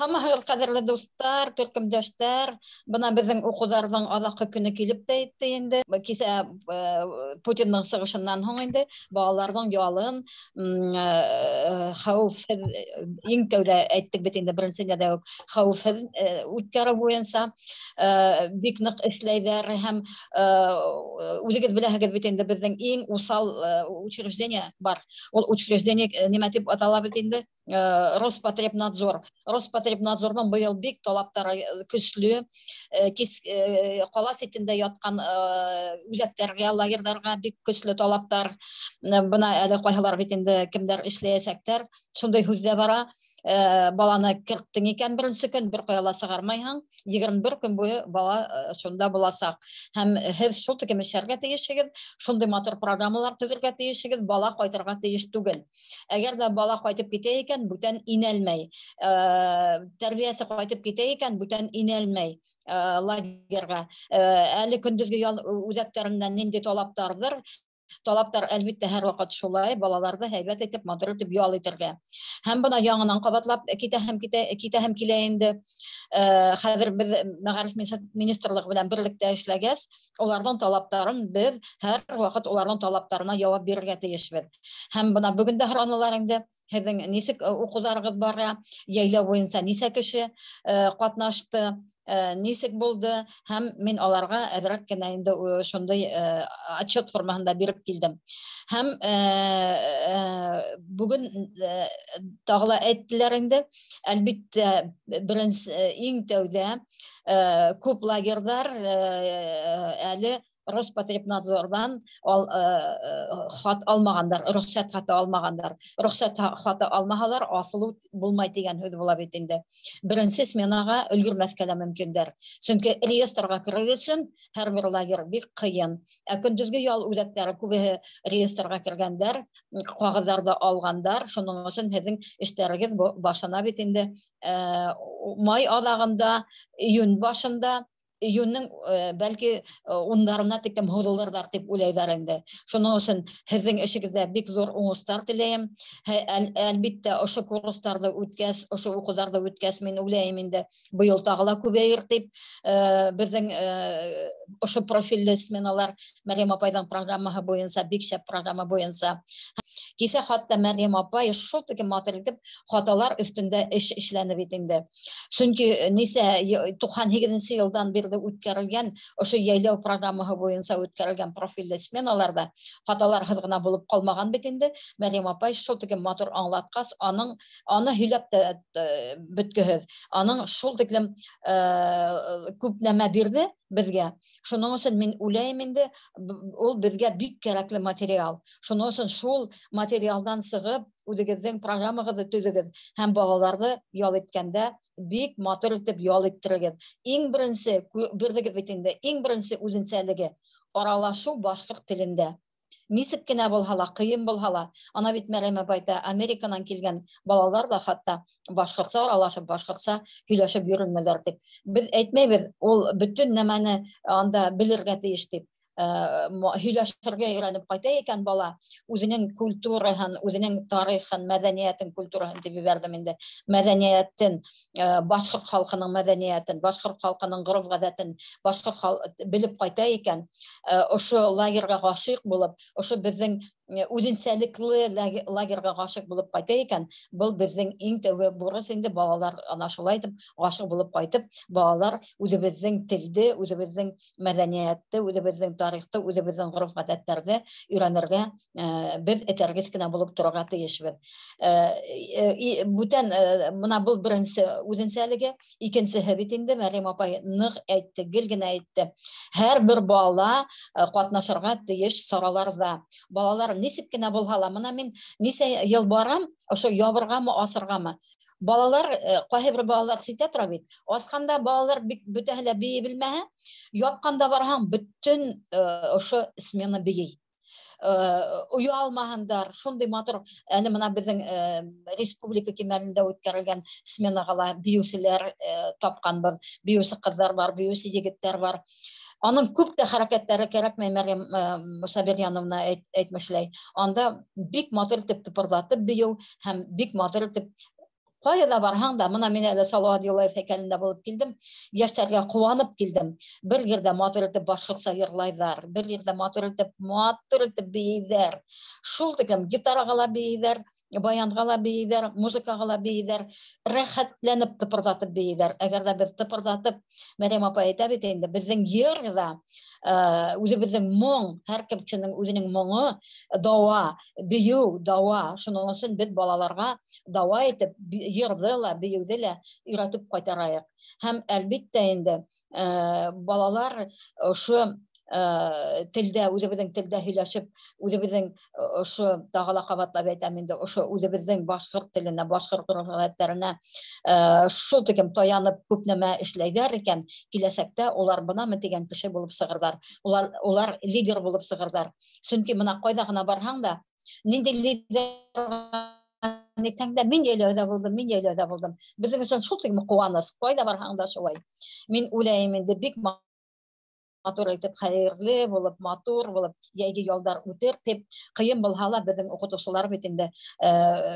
Һаумыһығыҙ, ҡәҙерле дуҫтар, төркөмдәштәр. Бына беҙҙең уҡыуҙарҙың аҙаҡҡы көнө килеп тә етте инде. Кисә Путиндың сығышынан һуң инде балаларҙың ялын хәүефһеҙ, иң тәүҙә әйттек бит инде, беренсе нәҙә үк хәүефһеҙ үткәреү буйынса бик ныҡ эшләйҙәр һәм үҙегеҙ беләһегеҙ бит инде, беҙҙең иң уҫал учреждение бар. Ул учреждение нимә тип атала бит инде? Роспотребнадзор. Роспотребнадзорҙың быйыл бик талаптары көслө. Ҡала ситендә ятҡан үҙәктәргә, лагерҙарға бик көслө талаптар. Бына әле ҡайһылар бит инде, кемдәр эшләйәсәктәр, шундай һүҙ ҙә бара. Баланы керттең икән беренсе көн, бер ҡая ла сығармайһың, 21 көн буйы бала шунда буласаҡ. Һәм һеҙ шул тиклем эшләргә тейешһегеҙ, шундай матур программалар төҙөргә тейешһегеҙ, бала ҡайтырға тейеш түгел. Әгәр ҙә бала ҡайтып китә икән, бүтән инәлмәй. Тәрбиәсе ҡайтып китә икән, бүтән инәлмәй лагерға. Әле көндөҙгө ял үҙәктәренән ниндәй талаптарҙыр? Талаптар әлбиттә һәр ваҡыт шулай, балаларҙы һәйбәт итеп, матур итеп ял итергә. Һәм бына яңынан ҡабатлап китә һәм китә, китә һәм килә инде. Хәҙер беҙ мәғариф министрлығы белән берлектә эшләгәс, уларҙың талаптарын беҙ һәр ваҡыт уларҙың талаптарына яуап бирергә тейешбеҙ. Һәм бына бөгөн дә һоранылар инде, һеҙҙең нисек уҡыуҙарығыҙ бара, йәйләү буйынса нисә кеше ҡатнашты, нисек булды, һәм мин аларға әҙерәк кенә инде шундай отчет формаһында биреп килдем. Һәм бөгөн тағы ла әйттеләр инде, әлбиттә, беренсе, иң тәүҙә күп лагерҙар әле Роспотребнадзорҙан хат алмағандар, рөхсәт хаты алмағандар. Рөхсәт хаты алмаһалар, асылыу булмай тигән һүҙ була бит инде. Беренсе сменаға өлгөрмәҫкә лә мөмкиндәр. Сөнки реестрға керер өсөн һәр бер лагерь бик ҡыйын. Ә көндөҙгө ял үҙәктәре күбеһе реестрға кергәндәр, ҡағыҙҙарҙы алғандар. Шуның өсөн һеҙҙең эштәрегеҙ башлана бит инде. Май аҙағында, июнь башында, июньнең бәлки ундарына тиклем һуҙылырҙар тип уйлайҙар инде. Шуның өсөн һеҙҙең эшегеҙҙә бик ҙур уңыштар теләйем. Әлбиттә, ошо курстарҙы үткәс, ошо уҡыуҙарҙы үткәс, мин уйлайым инде, быйыл тағы ла күбәйер тип. Беҙҙең ошо профилле сменалар Мәрйәм апайҙың программаһы буйынса, бик шәп программа буйынса. Кисә хатта Мәрйәм апай шул тиклем матур итеп хаталар өҫтөндә эш эшләне бит инде. Сөнки нисә туҡһан һигеҙенсе йылдан бирле үткәрелгән ошо йәйләү программаһы буйынса үткәрелгән профилле сменаларҙа хаталарһыҙ ғына булып ҡалмаған бит инде. Мәрйәм апай шул тиклем матур аңлатҡас, аны һөйләп тә бөткөһөҙ. Аның шул тиклем күп нәмә бирҙе беҙгә. Шуның өсөн мин уйлайым инде, ул беҙгә бик кәрәкле материал. Шуның өсөн шул материалдан сығып, үҙегеҙҙең программағыҙҙы төҙөгөҙ һәм балаларҙы ял иткәндә бик матур итеп ял иттерегеҙ. Иң беренсе, бирҙегеҙ бит инде, иң беренсе үҙенсәлеге аралашыу башҡорт телендә. Нисек кенә булһа ла, ҡыйын булһа ла, ана бит Мәрйәм апай әйтә, Американан килгән балалар ҙа хатта башҡортса аралашып, башҡортса һөйләшеп йөрөнмәләр тип. Беҙ әйтмәйбеҙ, ул бөтөн нәмәне анда белергә тейеш тип. Һөйләшергә өйрәнеп ҡайта икән бала, үҙенең культураһын, үҙенең тарихын, мәҙәниәтен, культураһын тип ебәрҙем инде. Мәҙәниәтен, башҡорт халҡының мәҙәниәтен, башҡорт халҡының ғөрөф-ғәҙәтен, башҡорт белеп ҡайта икән, ошо лагерға ғашиҡ булып, ошо беҙҙең үҙенсәлекле лагерға ғашиҡ булып ҡайта икән, был беҙҙең иң тәүге бурыс инде. Балалар ана шулай итеп ғашиҡ булып ҡайтып, балалар үҙебеҙҙең телде, үҙебеҙҙең мәҙәниәтте, үҙебеҙҙең тарихты, үҙебеҙҙең ғөрөф-ғәҙәттәрҙе өйрәнергә беҙ этәргес кенә булып торорға тейешбеҙ. Бүтән бына был беренсе үҙенсәлеге. Икенсеһе бит инде, Мәрйәм апай ныҡ әйтте, гел генә әйтте. Һәр бер бала ҡатнашырға тейеш сараларҙа. Балалар нисек кенә булһа ла, бына мин нисә йыл барам, ошо ябырғамы, асырғамы? Балалар, ҡайһы бер балалар ситә тора бит. Асҡанда балалар бик бөтәһе лә бейей белмәһә, япҡанда барһаң, бөтөн ошо смена бейей. Оялмаһындар, шундай матур, әле бына беҙҙең республика кимәлендә үткәрелгән сменаға ла бейеүселәр тапҡанбыҙ. Бейеүсе ҡыҙҙар бар, бейеүсе егеттәр бар. Аның күп тә хәрәкәттәре кәрәкмәй, Мәрйәм Сабирйановна әйтмешләй. Анда бик матур итеп тыпырҙатып бейеү һәм бик матур итеп Ҡайҙа барһаң да, мына мин әле Салауат Юлаев һәйкәлендә булып килдем, йәштәргә ҡыуанып килдем. Бер ерҙә матур итеп башҡортса йырлайҙар, бер ерҙә матур итеп бейейҙәр. Шул тиклем гитараға ла бейейҙәр, баянға ла бейейҙәр, музыкаға ла бейейҙәр, рәхәтләнеп тыпырҙатып бейейҙәр. Әгәр ҙә беҙ тыпырҙатып, Мәрйәм апай әйтә бит инде, беҙҙең йыр ҙа, үҙебеҙҙең моң, һәр кешенең үҙенең моңо, дауа, бейеү, дауа. Шуның өсөн беҙ балаларға дауа итеп йырҙы ла, бейеүҙе лә өйрәтеп ҡайтарайыҡ. Һәм әлбиттә инде балалар ошо телдә, үҙебеҙҙең телдә һөйләшеп, үҙебеҙҙең ошо тағы ла ҡабатлап әйтәм инде, ошо үҙебеҙҙең башҡорт теленә, башҡорт ғөрөф-ғәҙәттәренә шул тиклем таянып күп нәмә эшләйҙәр икән, киләсәктә улар бынамы тигән кеше булып сығырҙар. Улар лидер булып сығырҙар. Сөнки бына ҡайҙа ғына барһаң да, ниндәй лидер әйтһәң дә, мин йәйләүҙә булдым, мин йәйләүҙә булдым. Беҙҙең өсөн шул тиклем ҡыуаныс, ҡайҙа барһаң да шулай. Мин уйлайым инде, бик матур итеп, хәйерле булып, матур булып йәйге ялдар үтер тип. Ҡыйын булһа ла, беҙҙең уҡытыусылар бит инде,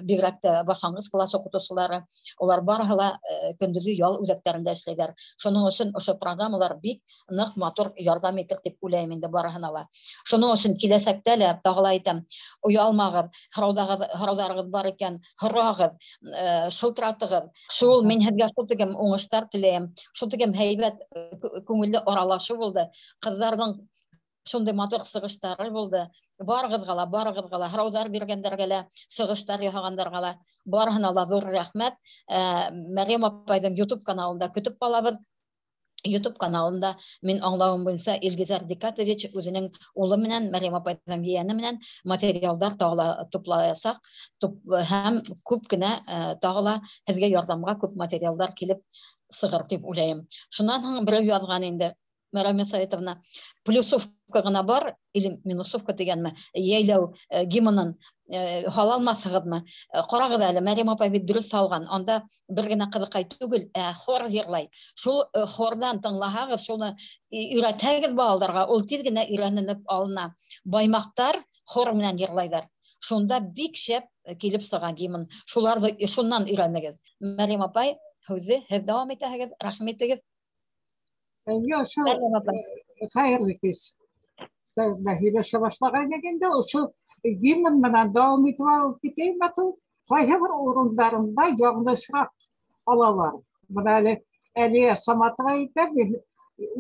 бигерәк тә башланғыс класс уҡытыусылары, улар барыһы ла көндөҙгө ял үҙәктәрендә эшләйҙәр. Шуның өсөн ошо программалар бик ныҡ матур ярҙам итер тип уйлайым инде барыһына ла. Шуның өсөн киләсәктә лә, тағы ла әйтәм, оялмағыҙ, һорауҙарығыҙ бар икән, һорағыҙ, шылтыратығыҙ. Шул мин һеҙгә шул тиклем уңыштар теләйем, шул тиклем һәйбәт, күңелле аралашыу булды. Ҡыҙҙарҙың шундай матур сығыштары булды. Барығыҙға ла, барығыҙға ла, һорауҙар биргәндәргә лә, сығыштар яһағандарға ла, барыһына ла ҙур рәхмәт. Мәрйәм апайҙың YouTube каналында көтөп ҡалабыҙ. YouTube каналында мин аңлауым буйынса Илгизәр Дикатович үҙенең улы менән, Мәрйәм апайҙың ейәне менән материалдар тағы ла туплаясаҡ, һәм күп кенә тағы ла һеҙгә ярҙамға күп материалдар килеп сығыр тип уйлайым. Шунан һуң берәү яҙған инде, Мәрйәм Саитовна, плюсовка ғына бар, или минусовка тигәнме, йәйләү гимнын һала алмаҫһығыҙмы? Ҡарағыҙ әле, Мәрйәм апай бит дөрөҫ һалған. Анда бер генә ҡыҙыҡай түгел, хор йырлай. Шул хорҙан тыңлаһағыҙ, шуны өйрәтһәгеҙ балаларға, ул тиҙ генә өйрәнеп алына. Баймаҡтар хор менән йырлайҙар. Шунда бик шәп килеп сыға гимн. Шуларҙы шуннан өйрәнегеҙ. Мәрйәм апай, һүҙҙе һеҙ дауам итәһегеҙ, рәхмәт итегеҙ. Ошо хәйерле кис. Һөйләшә башлағайныҡ инде, ошо гимн менән дауам итеп алып китәйем матур. Ҡайһы бер урындарында яңылышыраҡ алалар. Бына әле Әлиә Саматова әйтә, мин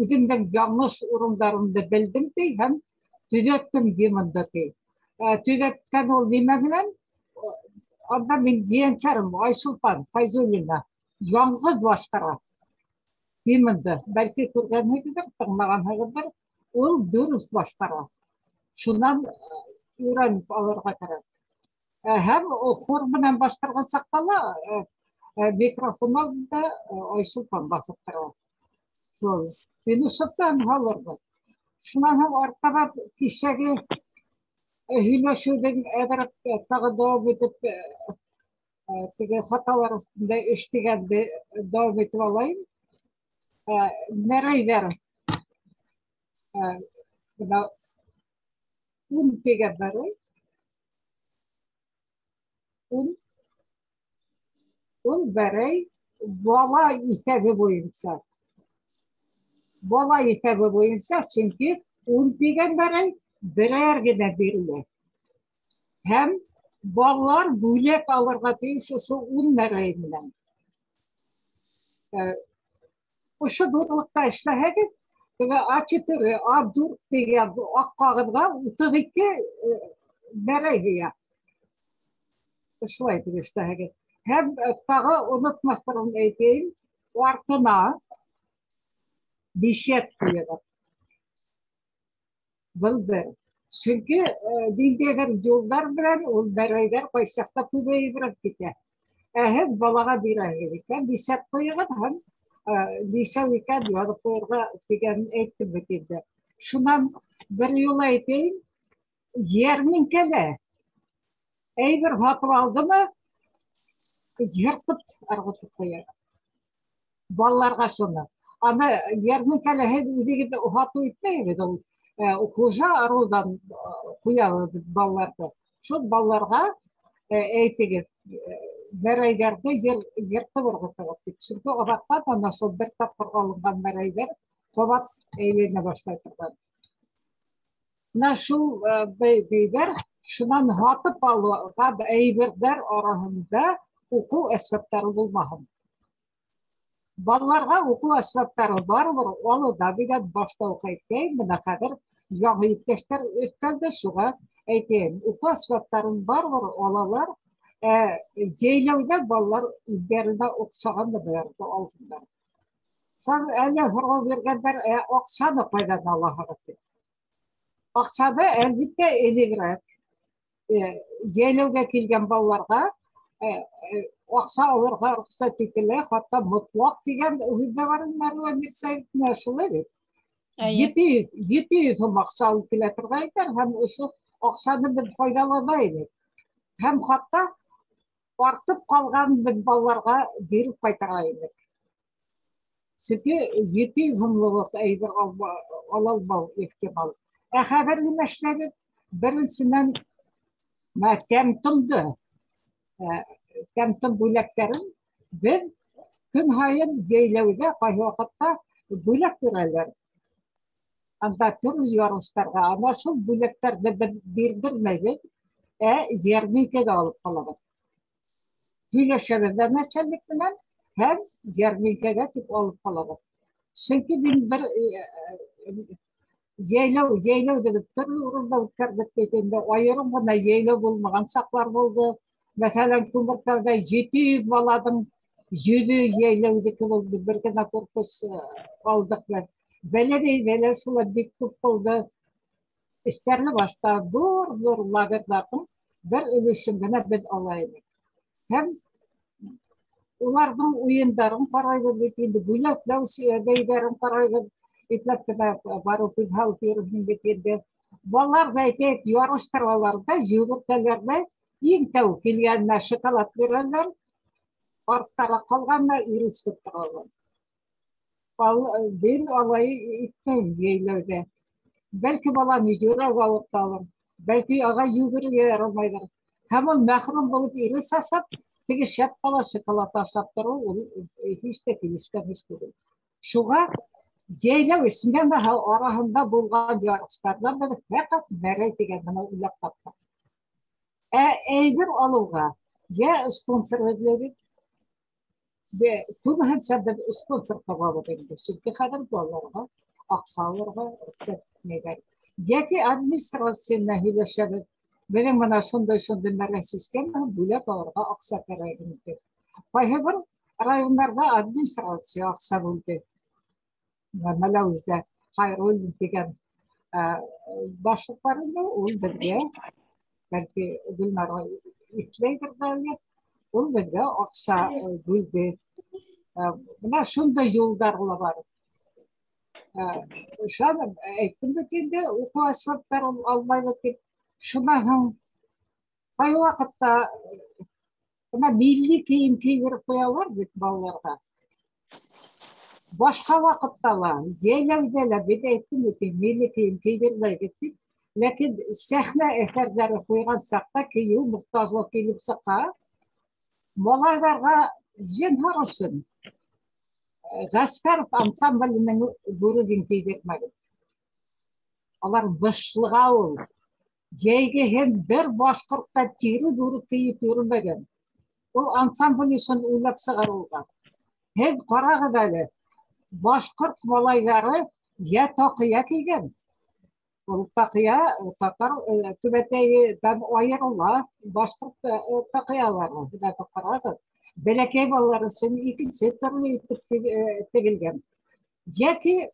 үҙемдең яңылыш урындарымды белдем ти һәм төҙәттем гимнды ти. Төҙәткән ул нимә менән? Анда мин ейәнсәрем Айсулпан Файзуллина яңғыҙ башҡара гимнды. Бәлки күргәнһегеҙҙер, тыңлағанһығыҙҙыр, ул дөрөҫ башҡара. Шунан өйрәнеп алырға кәрәк. Һәм хор менән башҡарған саҡта ла микрофон алдында Айсулпан баҫып тора. Шул. Минусовтан һалырбыҙ. Шунан һуң артабан кисәге һөйләшеүҙең әҙерәк тағы дауам итеп, теге хаталар өҫтөндә эш тигәнде дауам итеп алайым. Мәрәйҙәр бына ун тигән мәрәй. Ун. Ун мәрәй бала иҫәбе буйынса. Бала иҫәбе буйынса, сөнки ун тигән мәрәй берәр генә бирелә. Һәм балалар бүләк алырға тейеш ошо ун мәрәй менән. Ошо ҙурлыҡта эшләһәгеҙ, теге А4, А4 тигән аҡ ҡағыҙға 32 мәрәй һыя. Ошолай итеп эшләһәгеҙ. Һәм тағы онотмаҫтырын әйтәйем, артына бишәт ҡуйығыҙ. Был бер. Сөнки ниндәйҙер юлдар менән ул мәрәйҙәр ҡайсы саҡта күбәйеберәк китә. Ә һеҙ балаға бирәһегеҙ икән, бишәт ҡуйығыҙ һәм нисәү икән яҙып ҡуйырға тигәнен әйттем бит инде. Шунан бер юлы әйтәйем, йәрминкәлә әйбер һатып алдымы, йыртып ырғытып ҡуя. Балаларға шуны. Аны йәрминкәлә һеҙ үҙегеҙ һатыу итмәйһегеҙ, ул хужа арыуҙан ҡуябыҙ балаларҙы. Шул балаларға әйтегеҙ, Мәрәйҙәрҙе йыртып ырғытығыҙ тип. Сөнки аҙаҡтан ана шул бер тапҡыр алынған мәрәйҙәр ҡабат әйләнә башлай торған. Менә шул бейҙәр, шунан һатып алған әйберҙәр араһында уҡыу әсбаптары булмаһын. Балаларға уҡыу әсбаптары барыбер алына бигән башта уҡ әйткәйем, бына хәҙер яңы иптәштәр өҫтәлде, шуға әйтәйем. Уҡыу әсбаптарын барыбер алалар, йәйләүҙә балалар үҙҙәренә оҡшаған нәмәләрҙе алһындар. Сан әле һорау биргәндәр, аҡсаны ҡайҙан алаһығыҙ тип. Аҡсаны әлбиттә элегерәк йәйләүгә килгән балаларға аҡса алырға рөхсәт ителә, хатта мотлаҡ тигән һүҙ ҙә бар, Мәрүә Мирсәйетовна, шулай бит. 700 һум аҡса алып килә торғайнылар, һәм ошо аҡсаны беҙ файҙалана инек. Һәм хатта артып ҡалған беҙ балаларға биреп ҡайтара инек. Сөнки 700 һумлыҡ әйбер ала алмау ихтимал. Ә хәҙер нимә эшләбеҙ? Беренсенән, тәм-томдо, тәм-том бүләктәрен беҙ көн һайын йәйләүҙә ҡайһы ваҡытта бүләк бирәләр. Анда төрлө ярыштарға, ана шул бүләктәрҙе беҙ бирҙермәйбеҙ, ә йәрминкәгә алып ҡалабыҙ. Һөйләшәбеҙ ҙә начальник менән һәм йәрминкәгә тип алып ҡалабыҙ. Сөнки мин бер йәйләү тип төрлө урында үткәрҙек бит инде, айырым ғына йәйләү булмаған саҡлар булды. Мәҫәлән, Күмертауҙа 700 баланың 100 йәйләүҙеке булды, бер генә корпус алдыҡ. Бәләбәйҙә лә шулай бик күп булды. Стәрлебашта ҙур-ҙур лагерҙарҙың бер өлөшөн генә беҙ ала инек. Һәм уларҙың уйындарын ҡарайбыҙ бит инде, бүләкләү бәйгеләрен ҡарайбыҙ, ипләп кенә барып күҙ һалып йөрөйһөң бит инде. Балалар ҙа әйтәйек, ярыштыралар ҙа, йүгертәләр ҙә, иң тәү килгәненә шоколад бирәләр, арттараҡ ҡалғанына ирешеп торалар. Мин алай итмәйем йәйләүҙә. Бәлки баланы йөрәк алып талыр, бәлки ага йүгерергә ярамайҙыр. Һәм ул мәхрүм булып ирес ашап, теге шәп бала шоколад ашап тороу ул һис тә килешкән эш түгел. Шуға йәйләү сменаһы араһында булған ярыштарҙан беҙ фәҡәт мәрәй тигән генә уйлап таптыҡ. Ә әйбер алыуға йә спонсор эҙләйбеҙ, күбеһенсә беҙ спонсор табабыҙ инде, сөнки хәҙер балаларға аҡса алырға рөхсәт итмәйҙәр. Йәки администрация менән һөйләшәбеҙ, беҙҙең бына шундай-шундай мәрәй системаһы бүләк алырға аҡса кәрәк инде. Ҡайһы бер райондарҙа администрация аҡса бүлде. Мәләүездә Хайруллин тигән башлыҡ бар ине, ул беҙгә, бәлки Гөлнара иҫләйҙер ҙә әле, ул беҙгә аҡса бүлде. Бына шундай юлдар ла бар. Шуны әйттем бит инде, уҡыу әсбаптарын алмайбыҙ тип. Шунан һуң ҡайһы ваҡытта бына милли кейем кейҙереп ҡуялар бит балаларға. Башҡа ваҡытта ла, йәйләүҙә лә бит әйттем бит, милли кейем кейҙермәйбеҙ тип. Ләкин сәхнә әҫәрҙәре ҡуйған саҡта кейеү мохтажлыҡ килеп сыға. Малайҙарға зинһар өсөн Ғәскәров ансамбленең бүреген кейҙермәгеҙ. Алар бышлыға ул. Йәйгеһен бер башҡортта тире бүрек кейеп йөрөмәгән. Ул ансамбль өсөн уйлап сығарылған. Һеҙ ҡарағыҙ әле, башҡорт малайҙары йә таҡыя кейгән. Ул таҡыя татар түбәтәйҙән айырыла, башҡорт таҡыялары. Бына ҡарағыҙ. Бәләкәй балалар өсөн икенсе төрлө итеп тегелгән. Йәки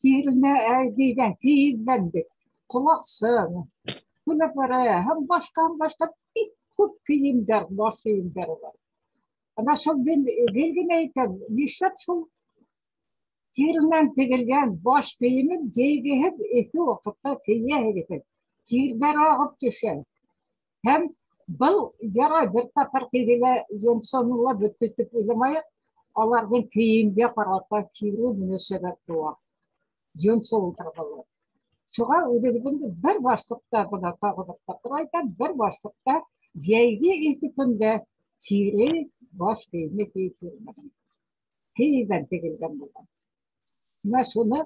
тиренә әйҙән, кейеҙҙән бит, ҡолаҡсын, күләпәре һәм башҡа бик күп кейемдәр, баш кейемдәре бар. Ана шул мин гел генә әйтәм, нишләп шул тиренән тегелгән баш кейемен йәйгеһен эҫе ваҡытта кейәһегеҙ? Тирҙәр ағып төшә. Һәм был ярай бер тапҡыр кейҙе йонсоно ла бөттө тип уйламайыҡ, аларҙың кейемгә ҡарата кире мөнәсәбәт тыуа. Йонсо ултырғылар. Шуға үҙебеҙҙең бер башлыҡта, бына тағы бер тапҡыр әйтәм, бер башлыҡта йәйге эҫе көндә Тире баш кейеме кейеп йөрөмәгән. Кейеҙҙән тегелгән булған. Менә шуны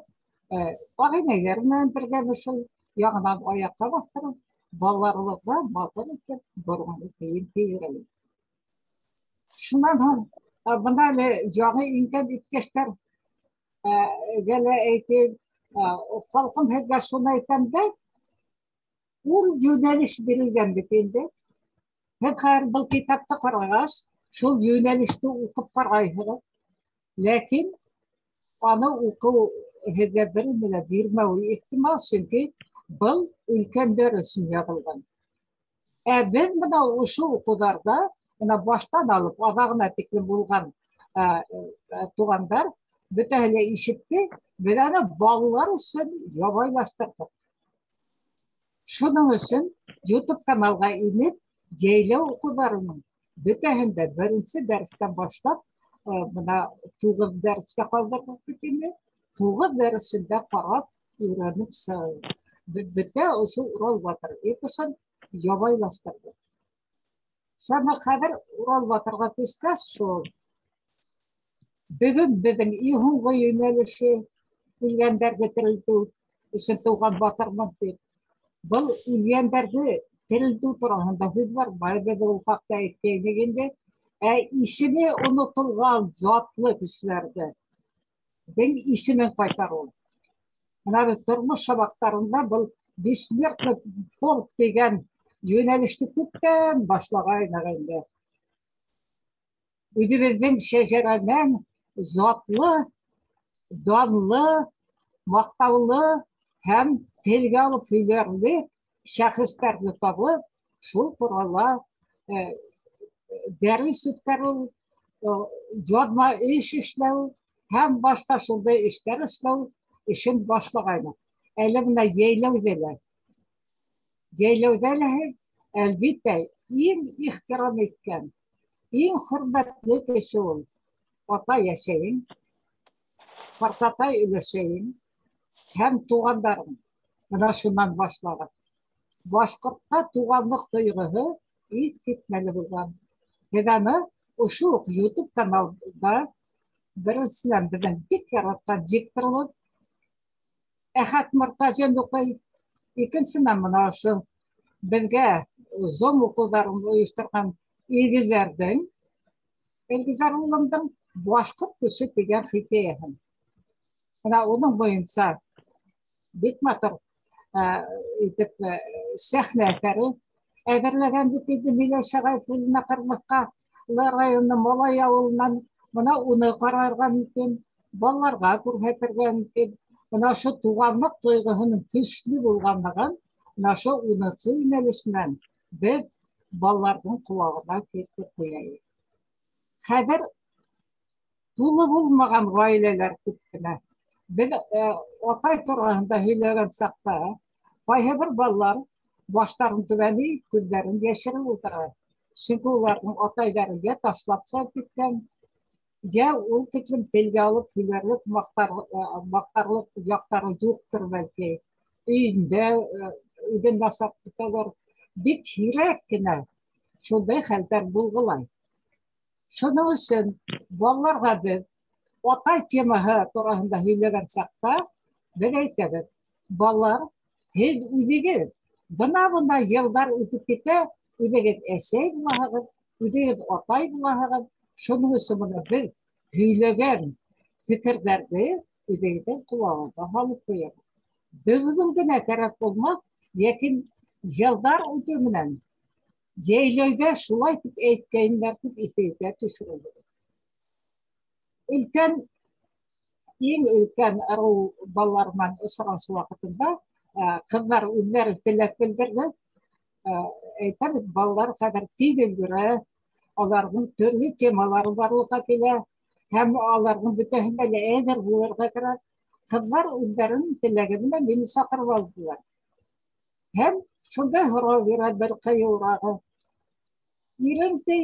ағинәйҙәр менән бергә шул яңынан аяҡҡа баҫтырып, балаларыбыҙға матур итеп боронғо кейем кейҙерәлек. Шунан һуң бына әле яңы ингән иптәштәр гелә әйтеп, халҡым һеҙгә шуны әйтәм дә, ул йүнәлеш бирелгән бит инде. Һеҙ хәҙер был китапты ҡарағас, шул йүнәлеште уҡып ҡарайһығыҙ. Ләкин аны уҡыу һеҙгә бер нимә лә бирмәүе ихтимал, сөнки был өлкәндәр өсөн яҙылған. Ә беҙ бына ошо уҡыуҙарҙа бына баштан алып аҙағына тиклем булған туғандар бөтәһе лә ишетте, беҙ аны балалар өсөн ябайлаштырҙыҡ. Шуның өсөн YouTube каналға инеп, йәйләү уҡыуҙарының бөтәһен дә беренсе дәрестән башлап, бына 9 дәрескә ҡалдырҙыҡ бит инде. 9 дәресендә ҡарап, өйрәнеп сығыу. Беҙ бөтә ошо Урал батыр эпосын ябайлаштырҙыҡ. Шуны хәҙер Урал батырға төшкәс, шул бөгөн беҙҙең иң һуңғы йүнәлеше үлгәндәрҙе терелтеү өсөн тыуған батырмын тип. Был үлгәндәрҙе терелтеү тураһында һүҙ бармай, беҙ ул хаҡта әйткәйнек инде. Ә исеме онотолған затлы кешеләрҙе исемен ҡайтарыу. Бына беҙ тормош һабаҡтарында был бессмертный полк тигән йүнәлеште күптән башлағайныҡ инде. Үҙебеҙҙең шәжәрәнән затлы, данлы, маҡтаулы һәм телгә алып һөйләрлек шәхестәрҙе табып, шул турала дәрес үткәреү, яҙма эш эшләү һәм башҡа шундай эштәр эшләү эшен башлағайныҡ. Әле бына йәйләүҙә лә. Йәйләүҙә лә әлбиттә иң ихтирам иткән, иң хөрмәтле кеше ул атай әсәйең, ҡартатай өләсәйең һәм туғандарың. Бына шунан башлағыҙ. Башҡортҡа туғанлыҡ тойғоһо иҫ китмәле булған. Беҙ аны ошо уҡ YouTube каналда беренсенән беҙҙең бик яратҡан дикторыбыҙ Әхәт Мортазин уҡый, икенсенән бына ошо беҙгә Zoom уҡыуҙарын ойошторған Илгизәрҙең, Илгизәр улымдың Башҡорт кеше тигән хикәйәһен. Бына уның буйынса бик матур итеп сәхнә әҫәре әҙерләгән бит инде Миләүшә Ғәйфуллина Ҡырмыҫҡалы районы Малай ауылынан. Бына уны ҡарарға мөмкин, балаларға күрһәтергә мөмкин. Бына ошо туғанлыҡ тойғоһоноң көслө булғанлығын бына ошо унынсы йүнәлеш менән беҙ балаларҙың ҡолағына килтереп ҡуяйыҡ. Хәҙер тулы булмаған ғаиләләр күп кенә. Беҙ атай тураһында һөйләгән саҡта ҡайһы бер балалар баштарын түбән эйеп, күҙҙәрен йәшереп ултыра. Сөнки уларҙың атайҙары йә ташлап сығып киткән, йә ул тиклем телгә алып һөйләрлек, маҡтарлыҡ яҡтары юҡтыр бәлки. Өйөндә үҙен насар тоталар. Бик һирәк кенә шундай хәлдәр булғылай. Шуның өсөн балаларға беҙ атай темаһы тураһында һөйләгән саҡта беҙ әйтәбеҙ: балалар, һеҙ үҙегеҙ бына-бына йылдар үтеп китә, үҙегеҙ әсәй булаһығыҙ, үҙегеҙ атай булаһығыҙ. Шуның өсөн бына беҙ һөйләгән фекерҙәрҙе үҙегеҙҙең ҡолағығыҙға һалып ҡуйығыҙ. Бөгөн генә кәрәк булмаҫ, ләкин йылдар үтеү менән йәйләүҙә шулай тип әйткәйнеләр тип иҫегеҙгә төшөрөгөҙ. Өлкән, иң өлкән ырыу балалар менән осрашыу ваҡытында ҡыҙҙар үҙҙәре теләк белдерҙе. Әйтәм бит, балалар хәҙер тиҙ өлгөрә, аларҙың төрлө темалары барлыҡҡа килә һәм аларҙың бөтәһенә лә әҙер булырға кәрәк. Ҡыҙҙар үҙҙәренең теләге менән мине саҡырып алдылар. Һәм шундай һорау бирә бер ҡыйыурағы: ирең ти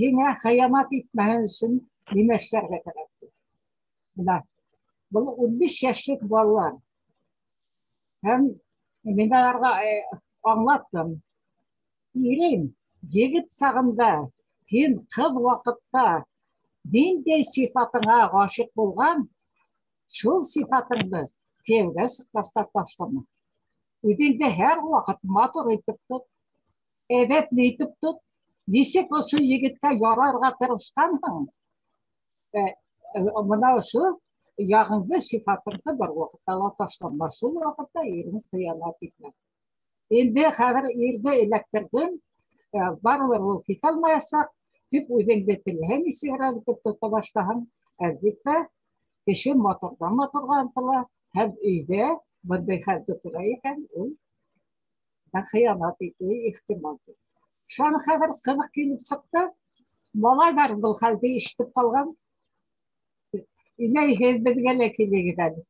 һиңә хыянат итмәһен өсөн нимә эшләргә кәрәк? Бына был 15 йәшлек балалар. Һәм мин аларға аңлаттым: ирең Егет сағында, һин ҡыҙ ваҡытта ниндәй сифатыңа ғашиҡ булған, шул сифатыңды кейәүгә сыҡҡас та ташлама. Үҙеңде һәр ваҡыт матур итеп тот, әҙәпле итеп тот. Нисек ошо егеткә ярарға тырышҡанһың, бына ошо яғыңды, сифатыңды бер ваҡытта ла ташлама. Шул ваҡытта ирең хыянат итмәҫ. Инде хәҙер ирҙе эләктерҙем, барыбер ул китә алмаясаҡ, тип үҙеңде теләһә нисегерәк итеп тота башлаһаң, әлбиттә, кеше матурҙан матурға ынтыла, һәм өйҙә бындай хәлде күрә икән, ул хыянат итеүе ихтимал. Шуны хәҙер ҡыҙыҡ килеп сыҡты. Малайҙар был хәлде ишетеп ҡалған. Инәй, һеҙ беҙгә лә килегеҙ әле.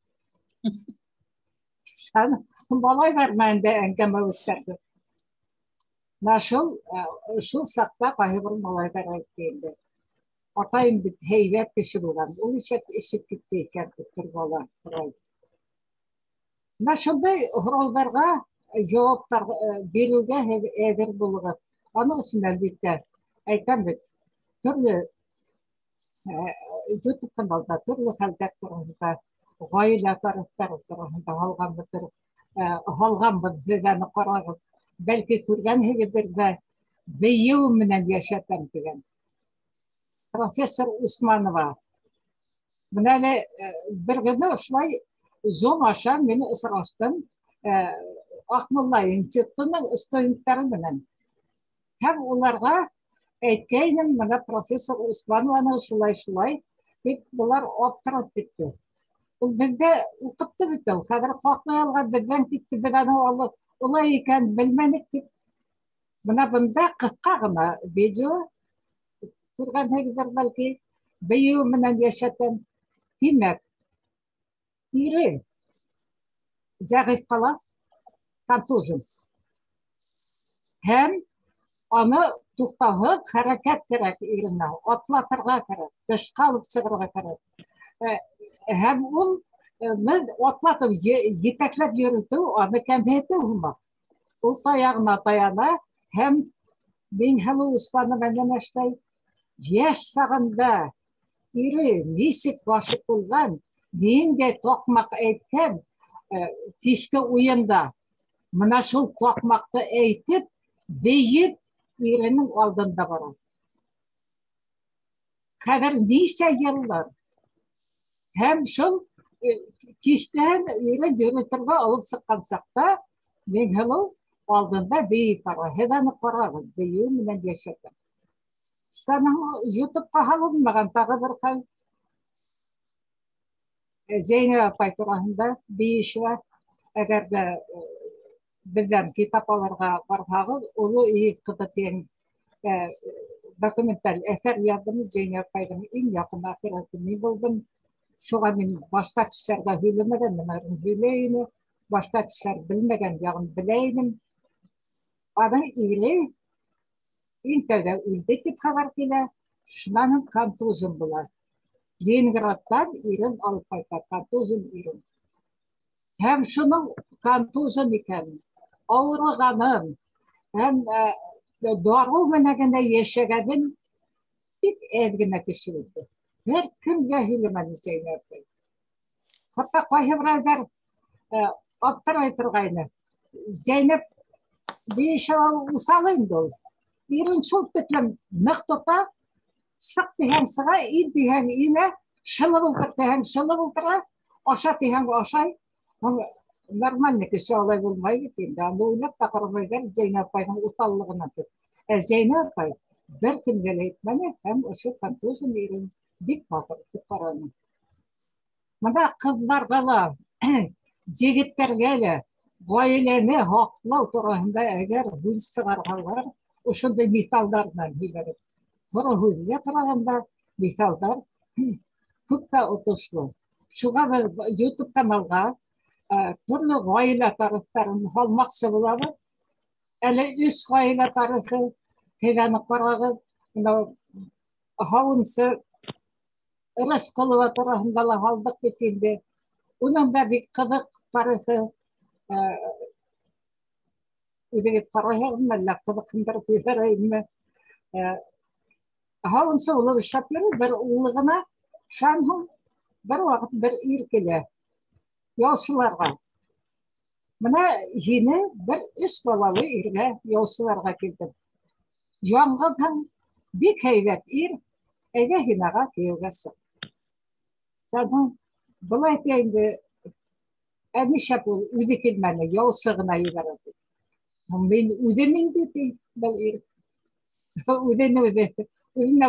Малайҙар менән дә әңгәмә үткәрҙек. Менә шул саҡта ҡайһы бер малайҙар әйтте инде. Атайым бит һәйбәт кеше булған, ул нисек эсеп китте икән, тип бер бала һорай. Менә шундай һорауҙарға яуаптар биреүгә һеҙ әҙер булығыҙ. Аның өсөн, әлбиттә, әйтәм бит, төрлө YouTube каналда төрлө хәлдәр тураһында, ғаилә тарихтары тураһында һалғанбыҙ, һеҙ аны ҡарағыҙ. Бәлки күргәнһегеҙҙер ҙә, бейеү менән йәшәтәм тигән. Профессор Усманова. Бына әле бер генә ошолай Zoom аша мин осраштым Аҡмулла институтының студенттары менән. Һәм уларға әйткәйнем, бына профессор Усманованың шулай-шулай, тип былар аптырап китте. Ул беҙҙә уҡытты бит ул, хәҙер хаҡлай алған, беҙҙән китте, беҙ аны алып, улай икән белмәнек тип. Бына бында ҡыҫҡа ғына видео күргәнһегеҙҙер бәлки, бейеү менән йәшәтәм. Тимәк, ире зәғиф ҡала, контужен. Һәм аны туҡтауһыҙ хәрәкәт кәрәк иренә, атлатырға кәрәк, тышҡа алып сығырға кәрәк. Һәм ул атлатып, етәкләп йөрөтөү, аны кәмһетеү һымаҡ. Ул таяғына таяна һәм Миңһылыу Усманова менән эшләй. Йәш сағында ире нисек ғашиҡ булған, ниндәй таҡмаҡ әйткән киске уйында. Бына шул таҡмаҡты әйтеп, бейеп, иренең алдында бара. Хәҙер нисә йыллар. Һәм шул кистән ирен йөрөтөргә алып сыҡҡан саҡта Миңһылыу алдында бейеп бара. Һеҙ аны ҡарағыҙ, бейеү менән йәшәтә. Шуның YouTube-ҡа һалынмаған тағы бер хәл. Зәйнәб апай тураһында бейешә. Әгәр ҙә беҙҙән китап алырға барһағыҙ, Оло Ейек ҡыҙы тигән документаль әҫәр яҙҙым. Зәйнәб апайҙың иң яҡын әхирәте мин булдым. Шуға мин башҡа кешеләргә һөйләмәгән нәмәләрен һөйләй инем, башҡа кешеләр белмәгән яғын белә инем. Аның ире иң тәүҙә үлде тип хәбәр килә, шунан һуң контужен була. Ленинградтан ирен алып ҡайта, контужен ирен. Һәм шуның контужен икәнен, ауырығанын, һәм дарыу менән генә йәшәгәнен бик әҙ генә кеше белде. Һәр кемгә һөйләмәне Зәйнәб апай. Хатта ҡайһы берәүҙәр аптырай торғайны. Зәйнәб бейешә уҫал инде ул. Ирен шул тиклем ныҡ тота, сыҡ тиһәң сыға, ин тиһәң инә, шылып ултыр тиһәң шылып ултыра, аша тиһәң ашай. Нормальный кеше алай булмай бит инде. Аны уйлап та ҡарамайҙар Зәйнәб апайҙың уҫаллығынан тип. Ә Зәйнәб апай бер кемгә лә әйтмәне һәм ошо контужен ирен бик матур итеп ҡараны. Бына ҡыҙҙарға ла, егеттәргә лә ғаиләне һаҡлау тураһында әгәр һүҙ сығарһалар, ошондай миҫалдар менән һөйләгеҙ. Ҡоро һүҙгә ҡарағанда миҫалдар күпкә отошло. Шуға беҙ YouTube каналға төрлө ғаилә тарихтарын һалмаҡсы булабыҙ. Әле 3 ғаилә тарихы, һеҙ аны ҡарағыҙ. Бынау һауынсы Рысҡолова тураһында ла һалдыҡ бит инде. Уның да бик ҡыҙыҡ тарихы. Үҙегеҙ ҡарайһығыҙмы, әллә ҡыҙыҡһындырып ебәрәйемме? Һауынсы булып эшләп йөрөй, бер улы ғына. Шунан һуң бер ваҡыт бер ир килә яусыларға. Бына һине бер 3 балалы иргә яусыларға килдем. Яңғыҙһың, бик һәйбәт ир, әйҙә һин аға кейәүгә сыҡ. Шунан былай әйтә инде, ә нишләп ул үҙе килмәне, яусы ғына ебәрә ти. Мин үҙем инде, ти был ир. Үҙенә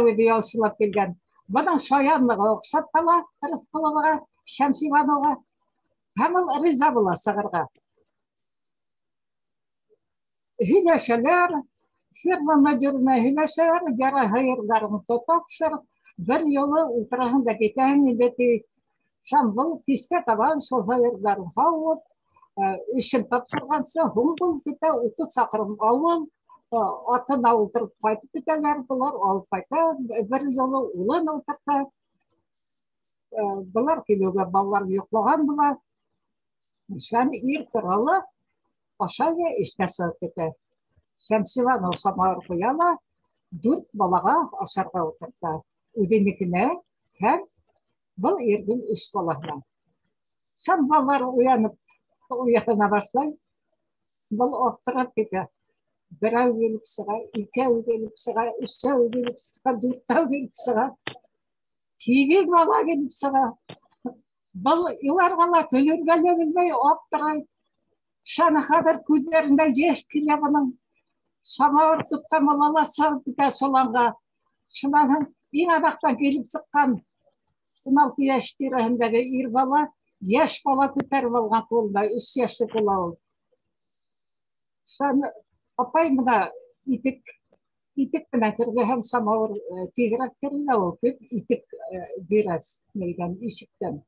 үҙе яусылап килгән. Бының шаянлығы оҡшап ҡала Рыҫҡоловаға, Шәмсибаныуға. Һәм ул риза була сығырға. Һөйләшәләр, ферма мөдиренә һөйләшәләр, ярай һыйырҙарыңды тапшыр, бер юлы ултыраһың да китәһең инде, ти. Шамбыл кискә табан шул һыйырҙарын һауып, эшен тапшырғансы һуң булып китә, 30 саҡрым ауыл, атына ултырып ҡайтып китәләр, былар алып ҡайта, бер юлы улын ултырта. Былар килеүгә балалар йоҡлаған була. Шәм ир тора ла, ашай ҙа эшкә сығып китә. Шәмсибаныу самауыр ҡуя ла, 4 балаға ашарға ултырта. Үҙенекенә һәм был ирҙең 3 балаһына. Шәм балалар уяна башлай. Был аптырап китә. Берәү килеп сыға, икәү килеп сыға, өсәү килеп сыға, дүртәү килеп сыға, 8 бала килеп сыға. Был иларға ла, көлөргә лә белмәй, аптырай. Шаны хәҙер күҙҙәрендә йәш килә бының. Самауыр тотҡан балалар сығып китә соланға. Шунан һуң иң аҙаҡтан килеп сыҡҡан 16 йәш тирәһендәге ир бала, йәш бала күтәреп алған ҡулында, 3 йәшлек була ул. Шаны апай бына итек менән керҙе һәм самауыр тиҙерәк керелә ул, күп итек бирәс нейҙән, ишектән.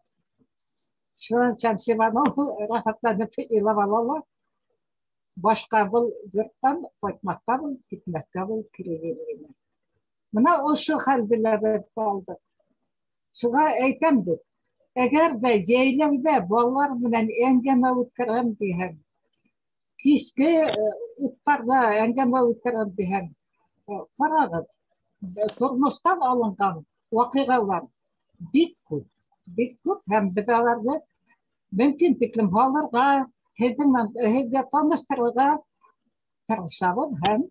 Шунан Шәмсибаныу рәхәтләнеп илап ала ла, башҡа был йорттан ҡайтмаҫҡа был, китмәҫкә был кире генә. Бына ошо хәлде лә беҙ алдыҡ. Шуға әйтәм бит, әгәр ҙә йәйләүҙә балалар менән әңгәмә үткәрәм тиһәң, киске уттарҙа әңгәмә үткәрәм тиһәң, ҡарағыҙ, тормоштан алынған ваҡиғалар бик күп, бик күп, һәм беҙ аларҙы мөмкин тиклем һалырға, һеҙгә таныштырырға тырышабыҙ һәм